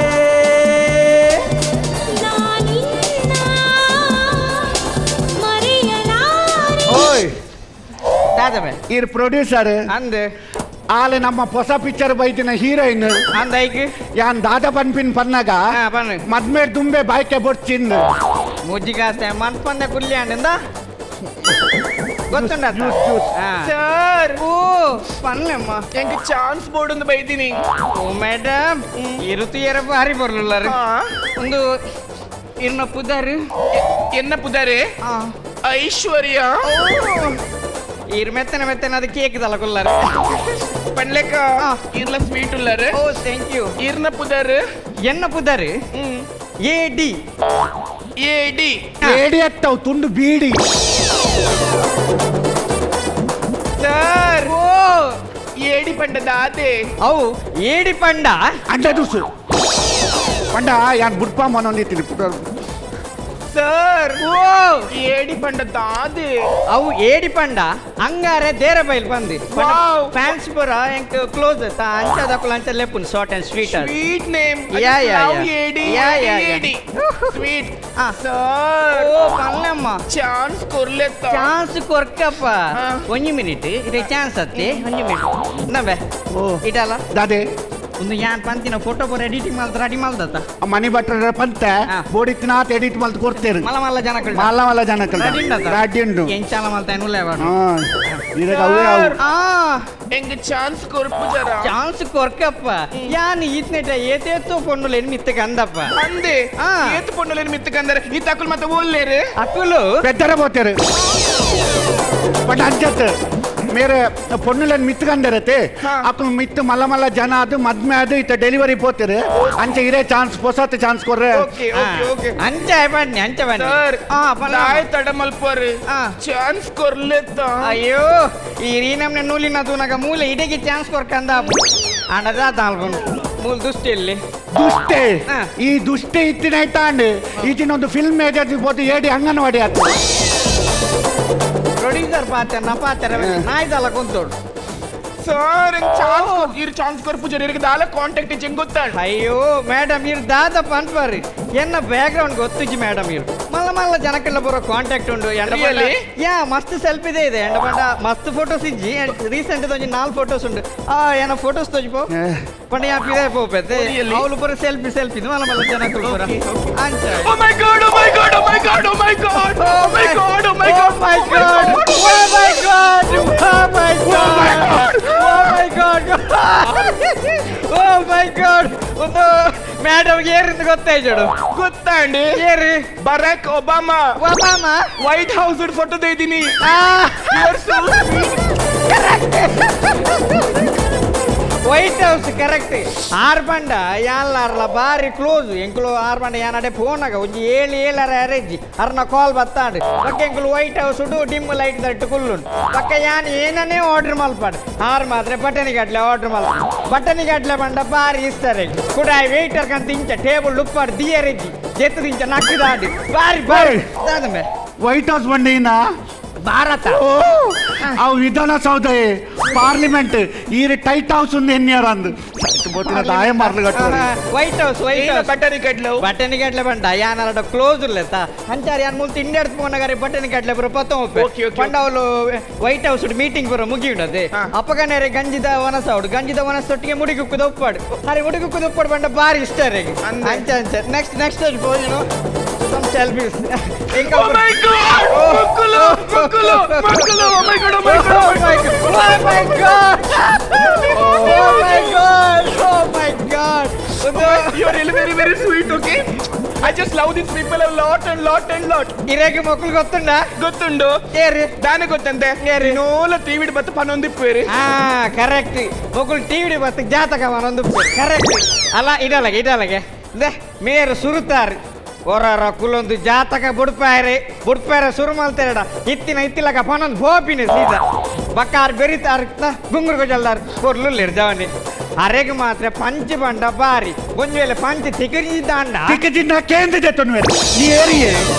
ಓಯ್ ದಾದಬೆ ಇರ್ ಪ್ರೊಡ್ಯೂಸರ್ ಅಂದ್ ಆಲೆ ನಮ್ಮ ಹೊಸ ಪಿಕ್ಚರ್ ಬೈತಿನ ಹೀರೋಯಿನ್ ಅಂದೈಕ್ ಯಾನ್ ದಾದ ಪನ್ಪಿನ್ ಪನ್ನಾಗ ಮದ್ಮೆ ದುಂಬೆ ಬಾಯ್ಕೆ ಬೊಡ್ಚಿನ್ ಮುಜ್ಜಿಗಾಸ್ತೆ ಮನ್ಪಂದೆ ಕುಲ್ಲಿ ಅಂದ ಗೊತ್ತುಂಡ ಸರ್ ಓ ಪನ್ಲೆಮ್ಮ ಎಂಕ್ ಚಾನ್ಸ್ ಬೋರ್ಡ್ ಒಂದು ಬೈತೀನಿ. ಓ ಮೇಡಮ್ ಇರುತು ಎರ ಬಾರಿ ಬರ್ಲಿಲ್ಲ ಒಂದು ಇನ್ನ ಪುದಾರು ಎನ್ನ ಪುದಾರೆ ಐಶ್ವರ್ಯ ಇರ್ ಮೆತ್ತನ ಮೆತ್ತನ ಅದು ಕೇಕ್ ದಲ್ಲ ಕುಲ್ಲಾರ ಪನ್ಲೆಕ್ಕ ಇರ್ಲ ಸ್ವೀಟ್ ಉಲ್ಲಾರ. Oh thank you. ಇರ್ನ ಪುದಾರು ಎನ್ನ ಪುದಾರು A D A D ಏಡಿ ಅತ್ತವು ತುಂಡು ಬೀಡಿ. ಸರ್ ಓ ಏಡಿ ಪಂಡ ದಾದೆ ಅವು ಏಡಿ ಪಂಡ ಅಂಡ ದುಸು ಪಂಡ ಯಾನ್ ಬುಡ್ಪಾ ಮನೊಂದಿತ್ತೀನಿ. ಸರ್ ಓ ಏಡಿ ಪಂಡ ದಾದೆ ಅವು ಏಡಿ ಪಂಡ ಅಂಗಾರೆ ದೇರ ಬೈಲ್ ಬಂದು ಫ್ಯಾನ್ಸ್ ಪೂರ ಎಂಕ್ ಕ್ಲೋಸ್ ಅಂಚದಕ್ಕುಲ ಅಂಚ ಲೆಪ್ಪುನ್ short and sweet sweet name. Yeah yeah AD yeah yeah AD sweet. Sir oh ಪನ್ಲೆಮ್ಮ chance ಕೊರ್ಲೆತ್ತ chance ಕೊರ್ಕಪ್ಪ ಒಂಜಿ ಮಿನಿಟ್ ಇದೆ ಚಾನ್ಸ್ ಅತ್ತಿ ಒಂಜಿ ಮಿನಿಟ್ ನಬೆ ಓ ಇಡಲ್ಲ ದಾದೆ ಒಂದು ಯಾನ್ ಪಂತಿನ ಫೋಟೋ ಪೂರ ಎಡಿಟಿಂಗ್ ಮಲ್ತ ರೆಡಿ ಮಲ್ದತ್ತ ಮನಿ ಭಟ್ರ ಪಂತ ಬೋಡಿತ್ತಿನಾತ್ ಎಡಿಟ್ ಮಲ್ತ ಕೊಡ್ತೇರು ಮಲ್ಲ ಮಲ್ಲ ಜನಕಲ್ ಮಲ್ಲ ಮಲ್ಲ ಜನಕಲ್ ರೆಡಿ ಉಂಡು ಎಂಚಾಲ ಮಲ್ತ ಎನ್ನುಲೆ ಇದಕ್ಕೆ ಅವೇ ಅವು ಎಂಗ್ ಚಾನ್ಸ್ ಕೊರ್ಪು ಜರ ಚಾನ್ಸ್ ಕೊರ್ಕಪ್ಪ ಯಾನ್ ಈತ್ನೆಟ ಏತೇತೋ ಪೊಣ್ಣುಲೇನು ಮಿತ್ತಕ ಅಂದಪ್ಪ ಅಂದೆ ಏತು ಪೊಣ್ಣುಲೇನು ಮಿತ್ತಕ ಅಂದರೆ ಈ ತಕುಲ್ ಮತ್ತೆ ಓಲ್ಲೇರು ಅಕುಲು ಪೆದ್ದರ ಬೋತೇರು ಬಟ್ ಅಂಚತ್ ಮೇರೆ ಪೊಣ್ಣುಲೇನು ಮಿತ್ತಕಂದಿರತ್ತೆ ಅಕ್ಕಲು ಮಿತ್ತು ಮಲ್ಲ ಮಲ್ಲ ಜನ ಅದು ಮದ್ಮೆ ಅದು ಇತ್ತ ಡೆಲಿವರಿ ಪೋತಿರು ಅಂಚೆ ಇರೇ ಚಾನ್ಸ್ ಪೊಸತ್ ಚಾನ್ಸ್ ಕೊರ್ರೆ. Okay okay okay ಅಂಚೆ ಬನ್ನಿ ಅಂಚೆ ಬನ್ನಿ ಸರ್ ದಾಯ್ ತಡ ಮಲ್ಪರು ಚಾನ್ಸ್ ಕೊರ್ಲೆತ್ತ. ಅಯ್ಯೋ ಈ ರೀನಮ್ನೆ ನೂಲಿನ ತೂನಗ ಮೂಲೆ ಇಡೀ ಚಾನ್ಸ್ ಕೊರ್ಕಂದ ಅಂಡದ ತಾಲ್ಪನು ಮೂಲ ದುಷ್ಟೆ ಇಲ್ಲಿ ದುಷ್ಟೆ ಈ ದುಷ್ಟೆ ಇತ್ತಿನ ತಾಂಡ್ ಈಚಿನೊಂದು ಫಿಲ್ಮ್ ಏಜೆನ್ಸಿ ಪೋತು ಏಡಿ ಅಂಗನವಾಡಿ ಆತು ಪ್ರೊಡ್ಯೂಸರ್ ಪಾತ್ರ ನ ಪಾತ್ರ ನಾಯ್ದಲ್ಲ ಕುಂತೋಡು ಸರ್ ಚಾನ್ಸ್ ಇರ್ ಚಾನ್ಸ್ ಕೊರ್ಪು ಜರ ಇರ್ಗೆ ದಾಲ ಕಾಂಟ್ಯಾಕ್ಟ್ ಇಚ್ಚೆ ಗೊತ್ತಾಂಡ್. ಅಯ್ಯೋ ಮೇಡಮ್ ಇರ್ ದಾದ ಪನ್ಪರಿ ಎನ್ನ ಬ್ಯಾಕ್ ಗ್ರೌಂಡ್ ಗೊತ್ತುಜಿ ಮೇಡಮ್ ಇರ್ ಮಲ್ಲ ಮಲ್ಲ ಜನಕ್ಕೆಲ್ಲ ಬರೋ ಕಾಂಟ್ಯಾಕ್ಟ್ ಉಂಡು ಎಂಡ ಯಾ ಮಸ್ತ್ ಸೆಲ್ಫಿ ಇದೆ ಇದೆ ಎಂಡ ಪಂಡ ಮಸ್ತ್ ಫೋಟೋಸ್ ಇಜ್ಜಿ ರೀಸೆಂಟ್ ಒಂಜಿ 4 ಫೋಟೋಸ್ ಉಂಡು ಆ ಏನ ಫೋಟೋಸ್ ತೋಜಿ ಪೋ ಪಂಡ ಯಾ ಪಿದೆ ಪೋಪೆತೆ ಅವಳು ಪೂರ ಸೆಲ್ಫಿ ಸೆಲ್ಫಿ ಮಲ್ಲ ಮಲ್ಲ ಜನಕ್ಕಲು ಪೂರ ಅಂಚ. Oh my God oh my God oh my God oh my God oh my God oh my God my God oh my God oh my God oh my God oh my God ಒಂದು ಮೇಡಮ್ ಏರಿಂದ ಗೊತ್ತಾಯ್ತು ಗೊತ್ತಾಂಡಿ ಏರಿ Barack Obama Obama White House photo ಇದ್ದೀನಿ. White house correct ಆರು ಬಂಡ ಯಾನ್ಲಾರ್ಲ ಬಾರಿ ಕ್ಲೋಸ್ ಎಂಕುಲು ಆರು ಬಂಡ ಯಾನಡೆ ಫೋನಾಗ ಒಂಜಿ ಏಳು ಏಳರ ಅರೇಜಿ ಅರ್ನ ಕಾಲ್ ಬತ್ತಾಂಡು ಪಕ್ಕ ಎಂಕುಲು ವೈಟ್ ಹೌಸ್ ಉಡು ಡಿಮ್ ಲೈಟ್ that ಕುಲ್ಲುಂಡು ಪಕ್ಕ ಯಾನ್ ಏನನೇ ಆರ್ಡರ್ ಮಲ್ಪಾಡು ಆರು ಮಾತ್ರ ಬಟನಿ ಗಡ್ಲೆ ಆರ್ಡರ್ ಮಲ್ಪ ಬಟನಿ ಗಡ್ಲೆ ಬಂಡ ಬಾರಿ ಇಸ್ತಾರೆ ಕುಡಾಯಿ ವೇಟರ್ ಕಂತ ಇಂಚ ಟೇಬಲ್ ಉಪ್ಪಾಡು ದಿಯರೆಜ್ಜಿ ಜೆತ್ತು ಇಂಚ ನಕ್ಕಿದಾಂಡು ಬಾರಿ ಬಾರಿ ವೈಟ್ ಹೌಸ್ ಬಂಡಿನ ಭಾರತ ಅವು ವಿಧಾನಸೌಧ ಪಾರ್ಲಿಮೆಂಟ್ ಈ ಟೈಟ್ ಹೌಸ್ ಒಂದು ಎನ್ನಿಯರ್ ಅಂದು ದಾಯ ಮಾರ್ಲು white house white house ಬಟನಿ ಕಡ್ಲು ಬಟನಿ ಕಡ್ಲೆ ಬಂಡ ಯಾನಾರ ಕ್ಲೋಸ್ ಇರ್ಲೆತ್ತ ಅಂಚಾರ ಯಾನ್ ಮುಲ್ ತಿಂಡಿ ಪೋನಗಾರೆ ಬಟನಿ ಕಡ್ಲೆ ಬರೋ ಪತ್ತೊಪ್ಪೆ ಪಂಡ ಅವಳು white house meeting ಬರೋ ಮುಗಿಯುಂಡದೆ ಅಪ್ಪಗನೇರೆ ಗಂಜಿದ ವನಸ ಅವಡು ಗಂಜಿದ ವನಸೊಟ್ಟಿಗೆ ಮುಡಿಗುಕ್ಕುದ ಉಪ್ಪಾಡು ಅರೆ ಮುಡಿಗುಕ್ಕುದ ಉಪ್ಪಾಡು ಬಂಡ ಬಾರಿ ಇಷ್ಟ ರೇ ಅಂಚ ಅಂಚ ನೆಕ್ಸ್ಟ್ ನೆಕ್ಸ್ಟ್ ಭೋಜನ some selfies. Oh my God! Mukulu, Mukulu, Mukulu! Oh my God! Oh my God! Oh my God! Oh my God! Oh my God! You are really very very sweet, okay? I just love these people a lot and lot and lot. ಇರೇಗೆ ಮಕ್ಕಳು ಗೊತ್ತುಂಡಾ? ಗೊತ್ತುಂಡು. ಏರಿ ದಾನೆ ಗೊತ್ತಂತೆ. ಏರಿ ನೋಲ ಟಿವಿಡ್ ಬತ್ತು ಪನೊಂದಿಪ್ಪೇರಿ. ಆ ಕರೆಕ್ಟ್. ಮಕ್ಕಳು ಟಿವಿಡ್ ಬತ್ತು ಜಾತಕ ಪನೊಂದಿಪ್ಪೇರಿ. ಕರೆಕ್ಟ್. ಅಲ್ಲ ಇದಲಗೆ ಇದಲಗೆ. ದೆ ಮೇರು ಸುರುತಾರಿ. ಹೊರ ಕುಲೊಂದು ಜಾತಕ ಬುಡ್ಪಾರೆ ಬುಡ್ಪಾರೆ ಸುರು ಮಲ್ತೇಡ ಇತ್ತಿನ ಇತ್ತಿಲಕ ಪನೊಂದು ಭೋಪಿನ ಸೀದಾ ಬಕ್ಕಾರ್ ಬೆರಿತಾರ್ ಗುಂಗುರು ಗೊಜಲ್ದಾರ್ ಕೊರ್ಲುಲ್ಲೇರು ಜವನಿ ಅರೆಗೆ ಮಾತ್ರ ಪಂಚ ಬಂಡ ಬಾರಿ ಒಂದು ವೇಳೆ ಪಂಚ ತಿಕಿರಿದಾಂಡ ತಿಕ್ಕಿಜಿಂದ ಕೇಂದ್ರ ಜೊತೆ ಈ ಏರಿಯೆ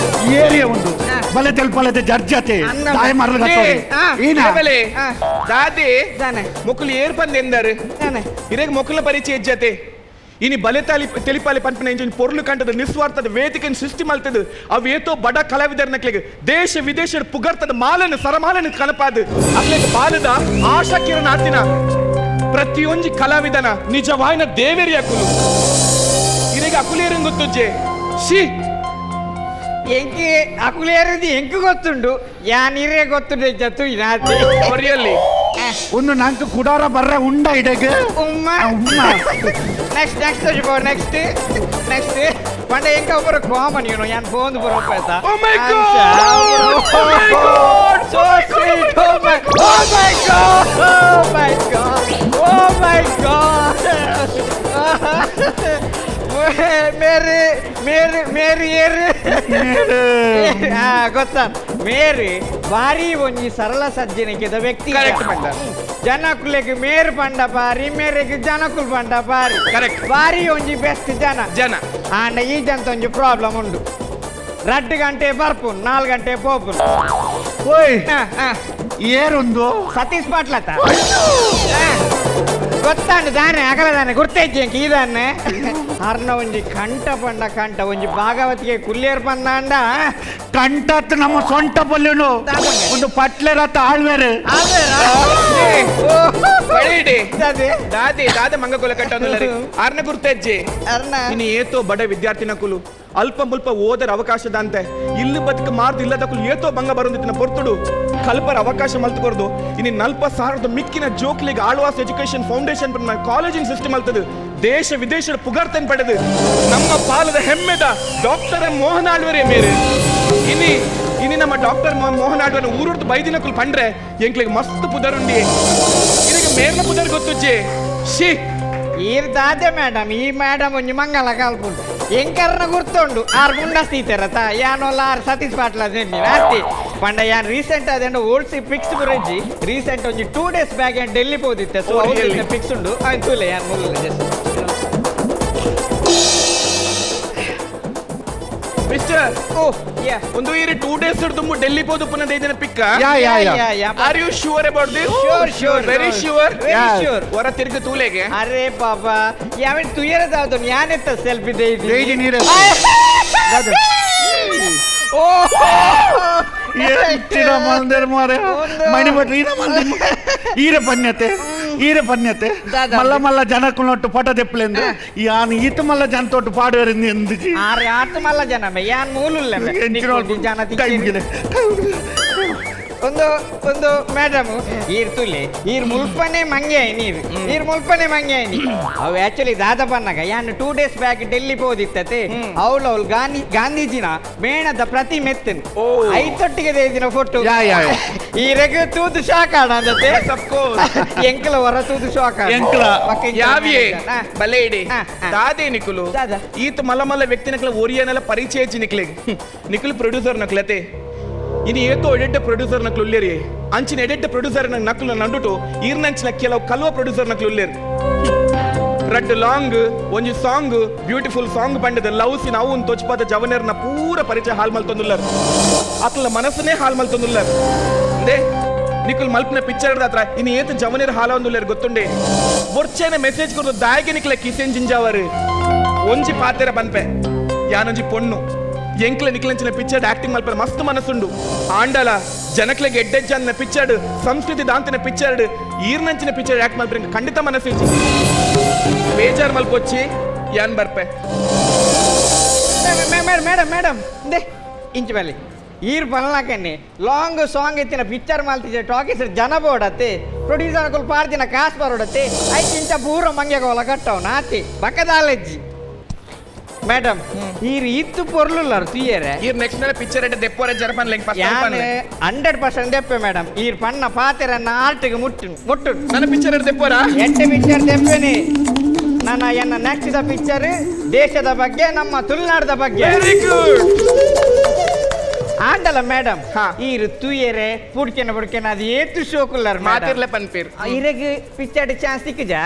ಈ ಏರಿಯೆ ಒಂದು ಬಲೆ ತೆಲ್ಪಲತೆ ಜಡ್ಜತೆ ತಾಯಿ ಮರಲು ಕಟ್ಟೋರಿ ದಾದಿ ಮೊಕ್ಕಲು ಏರ್ ಪಂದ್ ಎಂದಾರು ಇರೇಗ ಮೊಕ್ಕಲ ಪರಿಚಯ ಜತೆ ಇನಿ ಬಲೆತಾಲಿ ತೆಲಿಪಾಲಿ ಪನ್ಪನ ಇಂಜಿನ್ ಪೊರ್ಲು ಕಂಟದ ನಿಸ್ವಾರ್ಥದ ವೇದಿಕೆ ಸೃಷ್ಟಿ ಮಲ್ತದು ಅವು ಏತೋ ಬಡ ಕಲಾವಿದರ್ನಕ್ಲೆಗ್ ದೇಶ ವಿದೇಶ ಪುಗರ್ತದ ಮಾಲನ್ನು ಸರಮಾಲನ್ನು ಕನಪಾದು ಅಕ್ಲೆಗ್ ಬಾಲದ ಆಶಾ ಕಿರಣ ಆತಿನ ಪ್ರತಿಯೊಂಜಿ ಕಲಾವಿದನ ನಿಜವಾಯಿನ ದೇವೇರಿ ಅಕುಲು ಇರೆಗ್ ಅಕುಲೇರಂಗ್ ಗೊತ್ತುಜ್ಜೆ she ಎಂಕಿ ಅಕುಲೇರದಿ ಎಂಕು ಗೊತ್ತುಂಡು ಯಾನ್ ಇರೇ ಗೊತ್ತುಂಡು ಜತು ಇನಾತಿ ರಿಯಲಿ ಒಂದು ನಾಲ್ಕು ಕುಡಾರ ಬರ್ರೆ ಉಂಡ ಇಡಗೆ ಉಮ್ಮ next next next next ಪಂಡ ಎಂಕ ಒಬ್ಬರು ಕಾಮನ್ ಏನು ಯಾನ್ ಫೋನ್ ಬರೋ ಪೈಸಾ oh my God oh my God so sweet oh my oh my God oh my God oh my God Mary Mary Mary ಏರು ಗೊತ್ತಾ ಮೇರಿ ಭಾರಿ ಒಂಜಿ ಸರಳ ಸಜ್ಜನಿಕೆದ ವ್ಯಕ್ತಿ ಕರೆಕ್ಟ್ ಪಂಡ ಜನಕುಲೆಗ್ ಮೇರು ಪಂಡ ಬಾರಿ ಮೇರೆಗ್ ಜನಕುಲ್ ಪಂಡ ಬಾರಿ ಕರೆಕ್ಟ್ ಬಾರಿ ಒಂಜಿ ಬೆಸ್ಟ್ ಜನ ಜನ ಆಂಡ ಈ ಜನ ಒಂಜಿ ಪ್ರಾಬ್ಲಮ್ ಉಂಡು 2 ಗಂಟೆ ಬರ್ಪು 4 ಗಂಟೆ ಪೋಪು ಓಯ್ ಏರುಂದು ಸತೀಶ್ ಪಾಟ್ಲತ ಗೊತ್ತಾಂಡು ದಾನೆ ಅಗಲದಾನೆ ಗುರ್ತೈತಿ ಅಂಕ ಈದಾನೆ ಅರ್ನ ಒಂಜಿ ಕಂಠ ಪಂಡ ಕಂಠ ಒಂಜಿ ಭಾಗವತಿಗೆ ಕುಲ್ಲೇರ್ ಪಂದಾಂಡ ಕಂಠತ್ ನಮ್ಮ ಸೊಂಟ ಪಲ್ಯನು ಒಂದು ಪಟ್ಲೆರತ್ತ ಆಳ್ವೇರು ದಾದೆ ದಾದೆ ಮಂಗಕೊಲ ಕಟ್ಟೊಂದುಲ್ಲರಿ ಅರ್ನ ಗುರ್ತಜ್ಜೆ ಅರ್ನ ಇನ್ನು ಏತೋ ಬಡ ವಿದ್ಯಾರ್ಥಿನ ಕುಲು ಅಲ್ಪ ಮುಲ್ಪ ಓದರ ಅವಕಾಶದಂತೆ ಇಲ್ಲಿ ಬದುಕು ಮಾರ್ದು ಇಲ್ಲದ ಕುಲು ಏತೋ ಭಂಗ ಬರುಂದಿತ್ತಿನ ಪೊರ್ತುಡು ಕಲ್ಪರ ಅವಕಾಶ ಮಲ್ತುಕೊರ್ದು ಇನ್ನು 40,000 ಮಿಕ್ಕಿನ ಜೋಕ್ಲಿಗೆ ಆಳ್ವಾಸ್ ಎಜುಕೇಶನ್ ಫೌಂಡೇಶನ್ ಕಾಲೇಜಿನ ಸಿಸ್ಟಮ್ ಅಲ್ತದು ದೇಶ ವಿದೇಶದ ಪುಗರ್ತನ್ ಪಡೆದು ನಮ್ಮ ಪಾಲದ ಹೆಮ್ಮೆದ ಡಾಕ್ಟರ್ ಎಂ ಮೋಹನ್ ಆಳ್ವರೇ ಮೇರೆ ಇನಿ ಇನಿ ನಮ್ಮ ಡಾಕ್ಟರ್ ಮೋಹನ್ ಆಳ್ವರ ಊರುರ್ದು ಬೈದಿನ ಕುಲ್ ಪಂಡ್ರೆ ಎಂಕ್ಲಿಗೆ ಮಸ್ತ್ ಪುದರುಂಡಿ ಇದಕ್ಕೆ ಮೇರ್ನ ಪುದರ್ ಗೊತ್ತುಜ್ಜೆ she ಈರ್ ದಾದೆ ಮೇಡಮ್ ಈ ಮೇಡಮ್ ಒಂಜಿ ಮಂಗಲ ಕಾಲ್ಪುಂಡು ಎಂಕರ್ನ ಗುರ್ತುಂಡು ಆರ್ ಗುಂಡಸ್ತೀತಾರತ ಯಾನೋಲ್ಲ ಆರ್ ಸತೀಶ್ ಪಾಟ್ಲ ಆರ್ತಿ ಪಂಡ ಯಾನ್ ರೀಸೆಂಟ್ ಅದೇಂಡ old C fix ಬುರಜ್ಜಿ recent ಒಂಜಿ 2 ಡೇಸ್ ಬ್ಯಾಕ್ ಯಾನ್ ಡೆಲ್ಲಿ ಪೋದಿತ್ತೆ ಸೊ ಅವ್ರು ಫಿಕ್ಸ್ ಉಂಡು ಆಯ್ತು ತೂಲೆ ಯಾನ್ ಮುಲ್ಲ ಜಸ್ಟ್ ಮಿಸ್ಟರ್ ಓ ಯಾ ಒಂದು ಈರ್ 2 ಡೇಸ್ ತುಂಬ ಡೆಲ್ಲಿ ಪೋದು ಪುನಃ ದೇದಿನ ಪಿಕ್ಕ yeah yeah yeah are you sure about this sure sure very sure very sure ಹೊರ ತಿರುಗಿ ತೂಲೆಗೆ ಅರೆ ಪಾಪಾ ಯಾವನ್ ತುಯರದಾವ್ದು ಯಾನೆತ್ತ ಸೆಲ್ಫಿ ದೇದಿ ದೇದಿ ನೀರೆ ಓ ಎಂಚಿನ ಮಂದಿರ ಮಾರೆ ಮಣಿ ಭಟ್ರು ಈರ ಮಂದಿ ಈರ ಪನ್ಯತೆ ಈರ ಪನ್ಯತೆ ಮಲ್ಲ ಮಲ್ಲ ಜನಕ್ಕುನೊಟ್ಟು ಪಟ ತೆಪ್ಪಲೆಂದು ಯಾನ್ ಈತ ಮಲ್ಲ ಜನ ತೊಟ್ಟು ಪಾಡುವರಿಂದ ಎಂದಿಜಿ ಆರೆ ಆತ ಮಲ್ಲ ಜನ ಮೆ ಯಾನ್ ಮೂಲುಲ್ಲ ಮೆ ಎಂಚಿನ ಜನ ಕೈ ಮುಗಿಲೆ ಕೈ ಮುಗಿಲೆ ಒಂದು ಒಂದು ಮೇಡಮ್ ಈರ್ ತುಲೆ ಈರ್ ಮುಲ್ಪನೆ ಮಂಗೆ ನೀರು ಈರ್ ಮುಲ್ಪನೆ ಮಂಗೆ ಅವು ಆಕ್ಚುಲಿ ದಾದ ಪನ್ನಾಗ ಯಾನ್ 2 ಡೇಸ್ ಬ್ಯಾಕ್ ಡೆಲ್ಲಿ ಪೋದಿತ್ತತೆ ಅವಳು ಅವಳು ಗಾಂಧೀಜಿನ ಮೇಣದ ಪ್ರತಿ ಮೆತ್ತನ್ ಐತೊಟ್ಟಿಗೆ ದಿನ ಫೋಟೋ ಈರೆಗ್ ತೂದು ಶಾಕ್ ಆಡಂದತೆ ಎಂಕಲ ಹೊರ ತೂದು ಶಾಕ್ ಎಂಕಲ ಯಾವಿಯೇ ಬಲೆ ಇಡಿ ದಾದೆ ನಿಕುಲು ಈತ ಮಲ್ಲ ಮಲ್ಲ ವ್ಯಕ್ತಿ ನಕಲ ಒರಿಯನೆಲ್ಲ ಪರಿಚಯ ನಿಕ್ಲೆ ನಿಕುಲು ಪ್ರೊಡ್ಯೂಸರ್ ನಕ್ಲತೆ ಇನ್ನು ಏತೋ ಎಡೆಡ್ಡ ಪ್ರೊಡ್ಯೂಸರ್ ನಕ್ಲು ಉಲ್ಲೇರಿ ಅಂಚಿನ ಎಡೆಡ್ಡ ಪ್ರೊಡ್ಯೂಸರ್ ನಕ್ಲು ನಂಡುಟು ಈರ್ನಂಚಿನ ಕೆಲವು ಕಲ್ವ ಪ್ರೊಡ್ಯೂಸರ್ ನಕ್ಲು ಉಲ್ಲೇರಿ ರಡ್ಡ್ ಲಾಂಗ್ ಒಂಜಿ ಸಾಂಗ್ ಬ್ಯೂಟಿಫುಲ್ ಸಾಂಗ್ ಬಂಡದ ಲವ್ ಸಿನ್ ಅವು ತೊಚ್ಪಾದ ಜವನೇರ್ನ ಪೂರ ಪರಿಚಯ ಹಾಲ್ ಮಲ್ತೊಂದುಲ್ಲರ್ ಅತ್ಲ ಮನಸ್ಸನ್ನೇ ಹಾಲ್ ಮಲ್ತೊಂದುಲ್ಲರ್ ಅಂದೇ ನಿಕುಲ್ ಮಲ್ಪನ ಪಿಕ್ಚರ್ ಹತ್ರ ಇನ್ನು ಏತ ಜವನೇರ್ ಹಾಲ ಒಂದುಲ್ಲೇರ್ ಗೊತ್ತುಂಡೆ ಬೊರ್ಚೇನ ಮೆಸೇಜ್ ಕೊಡ್ದು ದಾಯಿಗೆ ನಿಕ್ಲ ಕಿಸೆನ್ ಜಿಂಜಾವರು ಒಂಜಿ ಪಾತೆರ ಬನ್ಪೆ ಯಾನೊಂಜಿ ಪೊಣ್ಣು ಎಂಕ್ಲ ನಿಕ್ಲಂಚಿನ ಪಿಕ್ಚರ್ ಆಕ್ಟಿಂಗ್ ಮಲ್ಪರ ಮಸ್ತ್ ಮನಸ್ಸುಂಡು ಆಂಡಲ ಜನಕ್ಲೆಗೆ ಎಡ್ಡೆಜ್ಜನ್ನ ಪಿಕ್ಚರ್ ಸಂಸ್ಕೃತಿ ದಾಂತಿನ ಪಿಕ್ಚರ್ ಈರ್ನಂಚಿನ ಪಿಕ್ಚರ್ ಆಕ್ಟ್ ಮಲ್ಪರ ಖಂಡಿತ ಮನಸ್ಸು ಬೇಜಾರ್ ಮಲ್ಪೊಚ್ಚಿ ಯಾನ್ ಬರ್ಪೆ ಮೇಡಮ್ ಮೇಡಮ್ ಇಂಚು ಬಲ್ಲಿ ಈರ್ ಬನ್ಲಾಕನ್ನಿ ಲಾಂಗ್ ಸಾಂಗ್ ಎತ್ತಿನ ಪಿಕ್ಚರ್ ಮಲ್ತಿದ್ದೆ ಟಾಕೀಸ್ ಜನ ಬೋಡತ್ತೆ ಪ್ರೊಡ್ಯೂಸರ್ ಕುಲ್ ಪಾರ್ದಿನ ಕಾಸು ಬರೋಡತ್ತೆ ಐಕ್ ಇಂಚ ಪೂರ ಮಂಗೆ ಕಟ್ಟವ್ ನಾತಿ ಬಕ್ಕದಾಲೆಜ್ಜಿ ಮೇಡಮ್ ಈರ್ ಇತ್ತು ಪೊರ್ಲುಲ್ಲಾರು ತುಯ್ಯರೆ ಈರ್ ನೆಕ್ಸ್ಟ್ ಮೇಲೆ ಪಿಕ್ಚರ್ ಎಡ್ಡೆ ದೆಪ್ಪೋರೆ ಜರಪನ್ ಲೆಂಗ್ ಫಸ್ಟ್ ಯಾನ್ 100% ದೆಪ್ಪೆ ಮೇಡಮ್ ಈರ್ ಪಣ್ಣ ಪಾತೆರನ್ನ ಆರ್ಟಿಗೆ ಮುಟ್ಟು ಮುಟ್ಟು ನನ್ನ ಪಿಕ್ಚರ್ ಎಡ್ಡೆ ದೆಪ್ಪೋರಾ ಎಡ್ಡೆ ಪಿಕ್ಚರ್ ದೆಪ್ಪೆನಿ ನನ್ನ ಎನ್ನ ನೆಕ್ಸ್ಟ್ the picture ದೇಶದ ಬಗ್ಗೆ ನಮ್ಮ ತುಳುನಾಡದ ಬಗ್ಗೆ ವೆರಿ ಗುಡ್ ಆಂಡಲ ಮೇಡಮ್ ಈರು ತುಯ್ಯರೆ ಪುಡ್ಕೆನ ಪುಡ್ಕೆನ ಅದು ಏತು ಶೋಕುಲ್ಲಾರು ಮಾತಿರ್ಲೆ ಪನ್ಪೇರು ಈರೆಗ್ ಪಿಕ್ಚರ್ ಚಾನ್ಸ್ ಸಿಕ್ಕಿಜಾ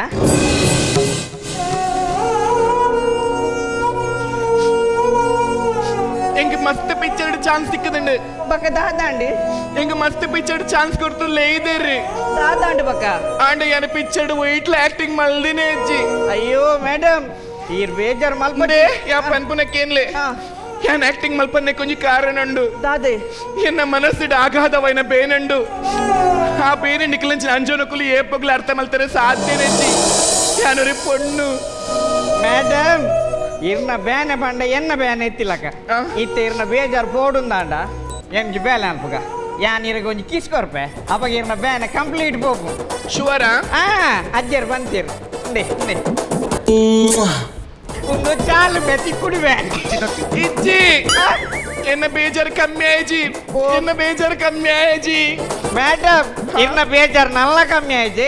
ಎಂಗ್ ಮಸ್ತ್ ಪಿಕ್ಚರ್ ಚಾನ್ಸ್ ಸಿಕ್ಕದಂಡು ಬಕ್ಕ ದಾದಾಂಡಿ ಎಂಗ್ ಮಸ್ತ್ ಪಿಕ್ಚರ್ ಚಾನ್ಸ್ ಕೊಡ್ತು ಲೇದೇರಿ ದಾದಾಂಡು ಬಕ್ಕ ಆಂಡ ಯಾನ ಪಿಕ್ಚರ್ ವೈಟ್ಲ ಆಕ್ಟಿಂಗ್ ಮಲ್ದಿನೇ ಅಜ್ಜಿ ಅಯ್ಯೋ ಮೇಡಮ್ ಈರ್ ಬೇಜಾರ್ ಮಲ್ಪಡೆ ಯಾ ಪನ್ಪುನಕ್ಕೇನ್ಲೆ ಯಾನ್ ಆಕ್ಟಿಂಗ್ ಮಲ್ಪನ್ನೆ ಕೊಂಚ ಕಾರಣ ಉಂಡು ದಾದೆ ಎನ್ನ ಮನಸ್ಸಿಡ ಆಘಾತವೈನ ಬೇನಂಡು ಆ ಬೇನೆ ನಿಕ್ಲಂಚಿನ ಅಂಜೋನಕುಲು ఏ ಪೊಗ್ಲು ಅರ್ಥ ಮಲ್ತಾರೆ ಸಾಧ್ಯನೇಜ್ಜಿ ಯಾನೊರಿ ಪೊಣ್ಣು ಮೇಡಮ್ ಇರ್ನ ಬೇನೆ ಪಂಡ ಎನ್ನ ಬೇನೆ ಎತ್ತಿಲಕ ಇತ್ತ ಇರ್ನ ಬೇಜಾರ್ ಪೋಡುಂದಾಂಡ ಎಂಜಿ ಬೇಲೆ ಅನ್ಪುಗ ಯಾನ್ ಇರಗ ಒಂಜಿ ಕಿಸ್ ಕೊರ್ಪೆ ಅವಾಗ ಇರ್ನ ಬೇನೆ ಕಂಪ್ಲೀಟ್ ಪೋಪು ಶುವರಾ ಅಜ್ಜರ್ ಬಂತೀರ್ ಒಂದು ಚಾಲು ಬೆತ್ತಿ ಕುಡಿವೆ ಇಜ್ಜಿ ಎನ್ನ ಬೇಜಾರ್ ಕಮ್ಮಿ ಆಯ್ಜಿ ಎನ್ನ ಬೇಜಾರ್ ಕಮ್ಮಿ ಆಯ್ಜಿ ಮೇಡಮ್ ಇರ್ನ ಬೇಜಾರ್ ನಲ್ಲ ಕಮ್ಮಿ ಆಯ್ಜಿ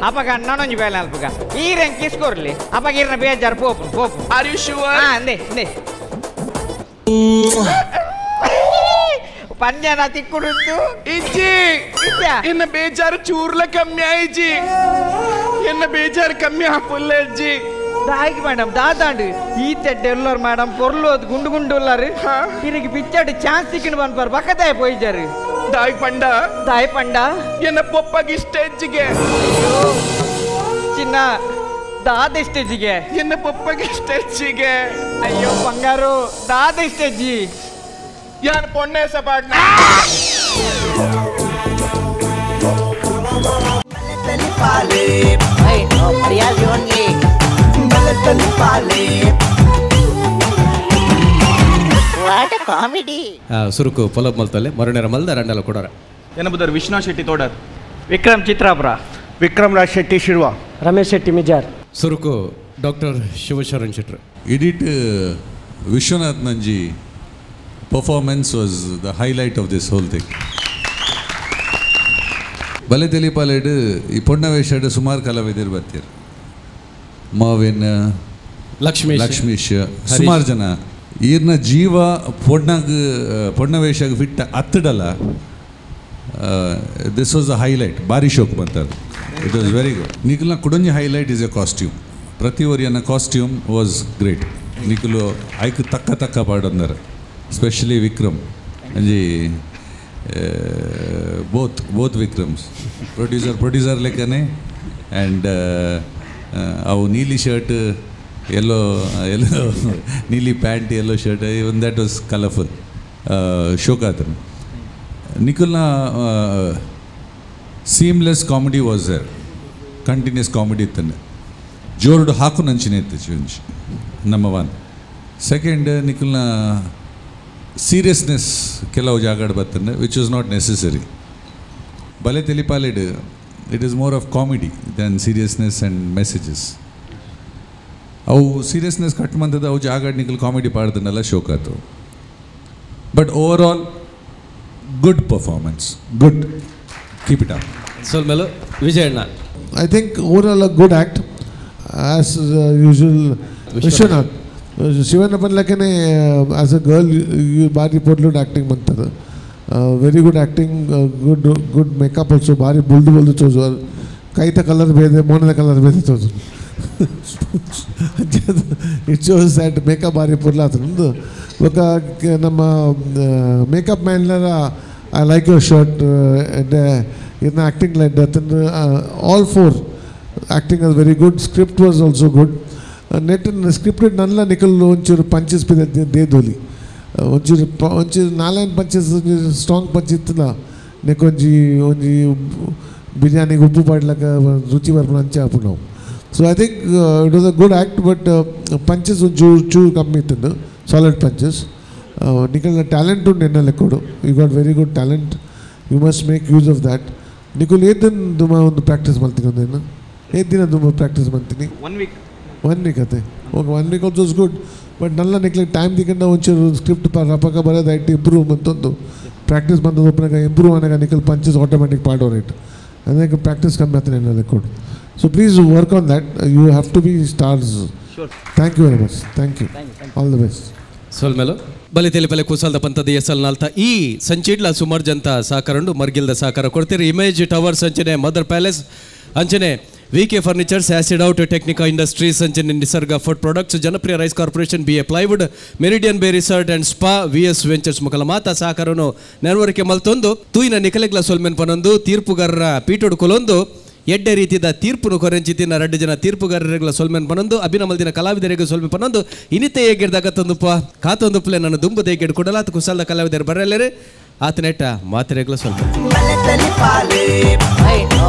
ಅಪ್ಪಗ ನಾನೊಂಜಿ ಬೇಲೆ ಅಲ್ಪಗ ಈರೆನ್ ಕಿಸ್ ಕೊರ್ಲಿ ಅಪ್ಪಗ ಇರ್ನ ಬೇಜಾರ್ pope pope are you sure ಅಂದೆ ಅಂದೆ ಪಂಜನ ತಿಕ್ಕುಡುಂದು ಇಜ್ಜಿ ಎನ್ನ ಬೇಜಾರು ಚೂರ್ಲ ಕಮ್ಮಿ ಆಯ್ಜಿ ಎನ್ನ ಬೇಜಾರು ಕಮ್ಮಿ ಆಪುಲ್ಲ ಅಜ್ಜಿ ದಾಗಿ ಮೇಡಮ್ ದಾದಾಂಡು ಈ ತೆಡ್ಡೆ ಎಲ್ಲಾರು ಮೇಡಮ್ ಪೊರ್ಲು ಅದು ಗುಂಡು ಗುಂಡು ಉಲ್ಲಾರು ಇರಿಗೆ ಪಿಕ್ಚರ್ ಚಾನ್ಸ್ ಸಿಕ್ಕಿನ ಬಂದ್ಪಾರು ಬಕ್ಕದಾಯ ಪೋಯ್ಜಾರು ದಾಯಿ ಪಂಡ ದಾಯಿ ಪಂಡ ಎನ್ನ ಪೊಪ್ಪಗೆ ಸ್ಟೇಜ್ಗೆ ಚಿನ್ನ ದಾದ ಸ್ಟೇಜಿಗೆ ಎನ್ನ ಪೊಪ್ಪಗೆ ಸ್ಟೇಜಿಗೆ ಅಯ್ಯೋ ಬಂಗಾರು ದಾದ ಸ್ಟೇಜಿ ಯಾನ್ ಪೊಣ್ಣೆ ಸಪಾಟ್ನ ಸುರುಕು ಪೊಲಬ್ ಮಲ್ತಲೆ ಮರುಣರ ಮಲ್ದ ರಂಡಲ ಕೊಡೋರ ಏನಬುದರ್ ವಿಶ್ವನಾಥ್ ಶೆಟ್ಟಿ ತೋಡರ್ ವಿಕ್ರಮ್ ಚಿತ್ರಾಪುರ ವಿಕ್ರಮ್ ರಾಜ್ ಶೆಟ್ಟಿ ಶಿರ್ವಾ ರಮೇಶ್ ಶೆಟ್ಟಿ ಮಿಜಾರ್ ಸುರುಕು ಡಾಕ್ಟರ್ ಶಿವಶರಣ್ ಶೆಟ್ರು ಇಡಿಟ್ Vishwanath Nanji performance was the highlight of this whole thing. ಬಲೆ ತೆಲಿಪಾಲೆಡ್ ಈ ಪೊಣ್ಣ ವೇಷಡ್ ಸುಮಾರು ಕಲಾವಿದರು ಬರ್ತೀರು ಮಾವಿನ ಲಕ್ಷ್ಮೀಶ್ ಲಕ್ಷ್ಮೀಶ್ ಸುಮಾರು ಜನ ಈರ್ನ ಜೀವ ಪೊಣ್ಣಗ್ ಪೊಣ್ಣ ವೇಷಗ್ fit ಹತ್ತಿಡಲ್ಲ this was the highlight ಭಾರಿ ಶೋಕ್ ಬಂತದ್ದು it was very good ನಿಖಲ್ನ ಕುಡೊಂಜಿ highlight is A costume ಪ್ರತಿ ಒರಿಯನ್ನ ಕಾಸ್ಟ್ಯೂಮ್ ವಾಸ್ ಗ್ರೇಟ್ ನಿಖಲು ಐಕ್ ತಕ್ಕ ತಕ್ಕ ಪಾಡಂದರು ಸ್ಪೆಷಲಿ ವಿಕ್ರಮ್ ಅಂಜಿ both both Vikram's producer producer ಲೆಕ್ಕನೆ ಆ್ಯಂಡ್ ಅವು ನೀಲಿ ಶರ್ಟ್ ಎಲ್ಲೋ ಎಲ್ಲೋ ನೀಲಿ pant yellow shirt even that was colourful ಶೋಕಾತನು ನಿಖಲ್ನ seamless comedy was there continuous comedy ಇತ್ತಂಡೆ ಜೋರುಡು ಹಾಕು ನಂಚಿನ ಇತ್ತು ಒಂಜಿ ನಂಬರ್ ಒನ್ ಸೆಕೆಂಡ್ ನಿಖಲ್ನ ಸೀರಿಯಸ್ನೆಸ್ ಕೆಲವು ಜಾಗಡ್ ಬರ್ತಂಡೆ which is not necessary. ಬಲೆ ತೆಲಿಪಾಲೆಡ್ it is more of comedy than seriousness and messages. ಅವು ಸೀರಿಯಸ್ನೆಸ್ ಕಟ್ ಮಂತದ ಅವು ಜಾಗಡ್ ನಿಕಲ್ comedy ಪಾಡ್ದನ್ನೆಲ್ಲ ಶೋಕಾತು. But overall good performance, good, keep it up. ಸೊಲ್ಮೆಲು Vijayanna. I think overall a good act as usual. Vishwanath Shivanna ಪನ್ಲಕ್ಕನೆ as a girl you ಬಾರಿ ಪೊರ್ಲುಡ್ acting ಬಂತದ. Very good acting, good good makeup also. ಬಾರಿ ಬುಲ್ದು ಬುಲ್ದು ತೋಜು, ಕೈತ ಕಲರ್ ಬೇರೆ ಮೋನದ ಕಲರ್ ಬೇರೆ ತೋಜು. It shows that makeup ಬಾರಿ ಪೊರ್ಲಾತಂದು. ಬೊಕ್ಕ ನಮ್ಮ ಮೇಕಪ್ ಮ್ಯಾನ್ಲರ I like your shirt ಇನ್ನು ಆ್ಯಕ್ಟಿಂಗ್ ಲೈಕ್ ಅತಂದ್ರೆ all four acting was very good. Script was also good. Net scripted ನಲ್ಲ ನಿಕಲ್ ಒಂಚೂರು ಪಂಚಸ್ ಪಿದ ದೇದೋಲಿ ಒಂಚೂರು ಒಂಚೂರು ನಾಲ್ಕು ಪಂಚಸ್ ಸ್ಟ್ರಾಂಗ್ ಪಂಚ್ ಇತ್ತಲ್ಲ ನೆಕ್ಕೊಂಜಿ ಒಂಜಿ ಬಿರಿಯಾನಿಗೆ ಉಪ್ಪು ಪಾಡ್ಲಕ್ಕ ರುಚಿ ಬರ್ಪುನ ಅಂಚೆ ಆಪುಂಡು ನಾವು. So I think it was a good act, but punches ಒಂಚೂರು ಚೂರು ಕಮ್ಮಿ ಇತ್ತು, ಸಾಲಿಡ್ ಪಂಚಸ್. ನಿಕಲ್ನ ಟ್ಯಾಲೆಂಟ್ ಉಂಟು ಎನ್ನ ಲೆಕ್ಕೋಡು. You got very good talent, you must make use of that. ನಿಕುಲ್ Eedina ದುಮ ಒಂದು ಪ್ರಾಕ್ಟೀಸ್ ಮಾಡ್ತೀನಿ, ಒಂದೇನು ಏತ್ ದಿನ ದುಮ ಪ್ರಾಕ್ಟೀಸ್ ಮಾಡ್ತೀನಿ? 1 ವೀಕ್. 1 ವೀಕ್ ಅತ್ತೆ. Okay, 1 week also is good. But Nalla ನಿಕ್ಲಿಗೆ time ದಿಕ್ಕಂಡ ಒಂಚೂರು ಸ್ಕ್ರಿಪ್ಟ್ ರಪಕ ಬರೋದು IT improve ಬಂತೊಂದು ಪ್ರಾಕ್ಟೀಸ್ ಬಂದದ್ದು ಒಪ್ಪನಾಗ ಇಂಪ್ರೂವ್ ಆನಾಗ ನಿಕಲ್ ಪಂಚಸ್ ಆಟೋಮೆಟಿಕ್ ಪಾಡೋರ್ it ಅದಕ್ಕೆ ಪ್ರಾಕ್ಟೀಸ್ ಕಮ್ಮಿ ಆಗ್ತಾನೆ ಎನ್ನ ಲೆಕ್ಕೋಡು. So please work on that, you have to be stars. Thank you very much, thank you, all the best. ಸೊಲ್ಮೆಲು ಬಲೆ ತೆಲಿಪಲೆ ಕುಸಲ್ದ ಪಂತದ ಎಸಲ್ ನಾಲ್ತ ಈ ಸಂಚಿಡ್ಲ ಸುಮಾರು ಜಂತ ಸಹಕಾರಂಡು ಮರ್ಗಿಲ್ದ ಸಹಕಾರ ಕೊಡ್ತೀರಿ. ಇಮೇಜ್ ಟವರ್ಸ್ ಅಂಚನೆ ಮದರ್ ಪ್ಯಾಲೇಸ್ ಅಂಚನೆ V K furnitures, acid out Technica industries ಅಂಚನೆ Nisarga food products, Janapriya rice corporation, B A plywood, Meridian Bay resort and spa, V S ventures ಮುಖಲ ಮಾತಾ ಸಹಕಾರನು ನೆರವರಿಕೆ ಮಲ್ತೊಂದು ತೂಯಿನ ನಿಕಲೆಗ್ಲ ಸೊಲ್ಮೆನ್ ಪನೊಂದು ತೀರ್ಪುಗಾರರ ಪೀಟೋಡು ಕೊಲೊಂದು ಎಡ್ಡೆ ರೀತಿಯ ತೀರ್ಪುನು ಕೊರೆಂಚಿತಿನ ರಡ್ಡು ಜನ ತೀರ್ಪುಗಾರರಿಗಳ ಸೊಲ್ಮೆನ್ ಪನೊಂದು ಅಭಿನಮಲ್ದಿನ ಕಲಾವಿದರಿಗೆ ಸೊಲ್ಮೆ ಪನೊಂದು ಇನಿತೆ ಹೇಗಿರ್ದಾಗತ್ತೊಂದುಪ್ಪ ಕಾತೊಂದುಪ್ಲೆ ನನ್ನ ದುಂಬು ದೇಗೆಡ್ ಕೊಡಲಾತ ಕುಸಲ್ದ ಕಲಾವಿದರು ಬರಲೇರಿ ಆತನೆಟ್ಟ ಮಾತಿರೆಗ್ಲ ಸ್ವಲ್ಪ. Hey, no,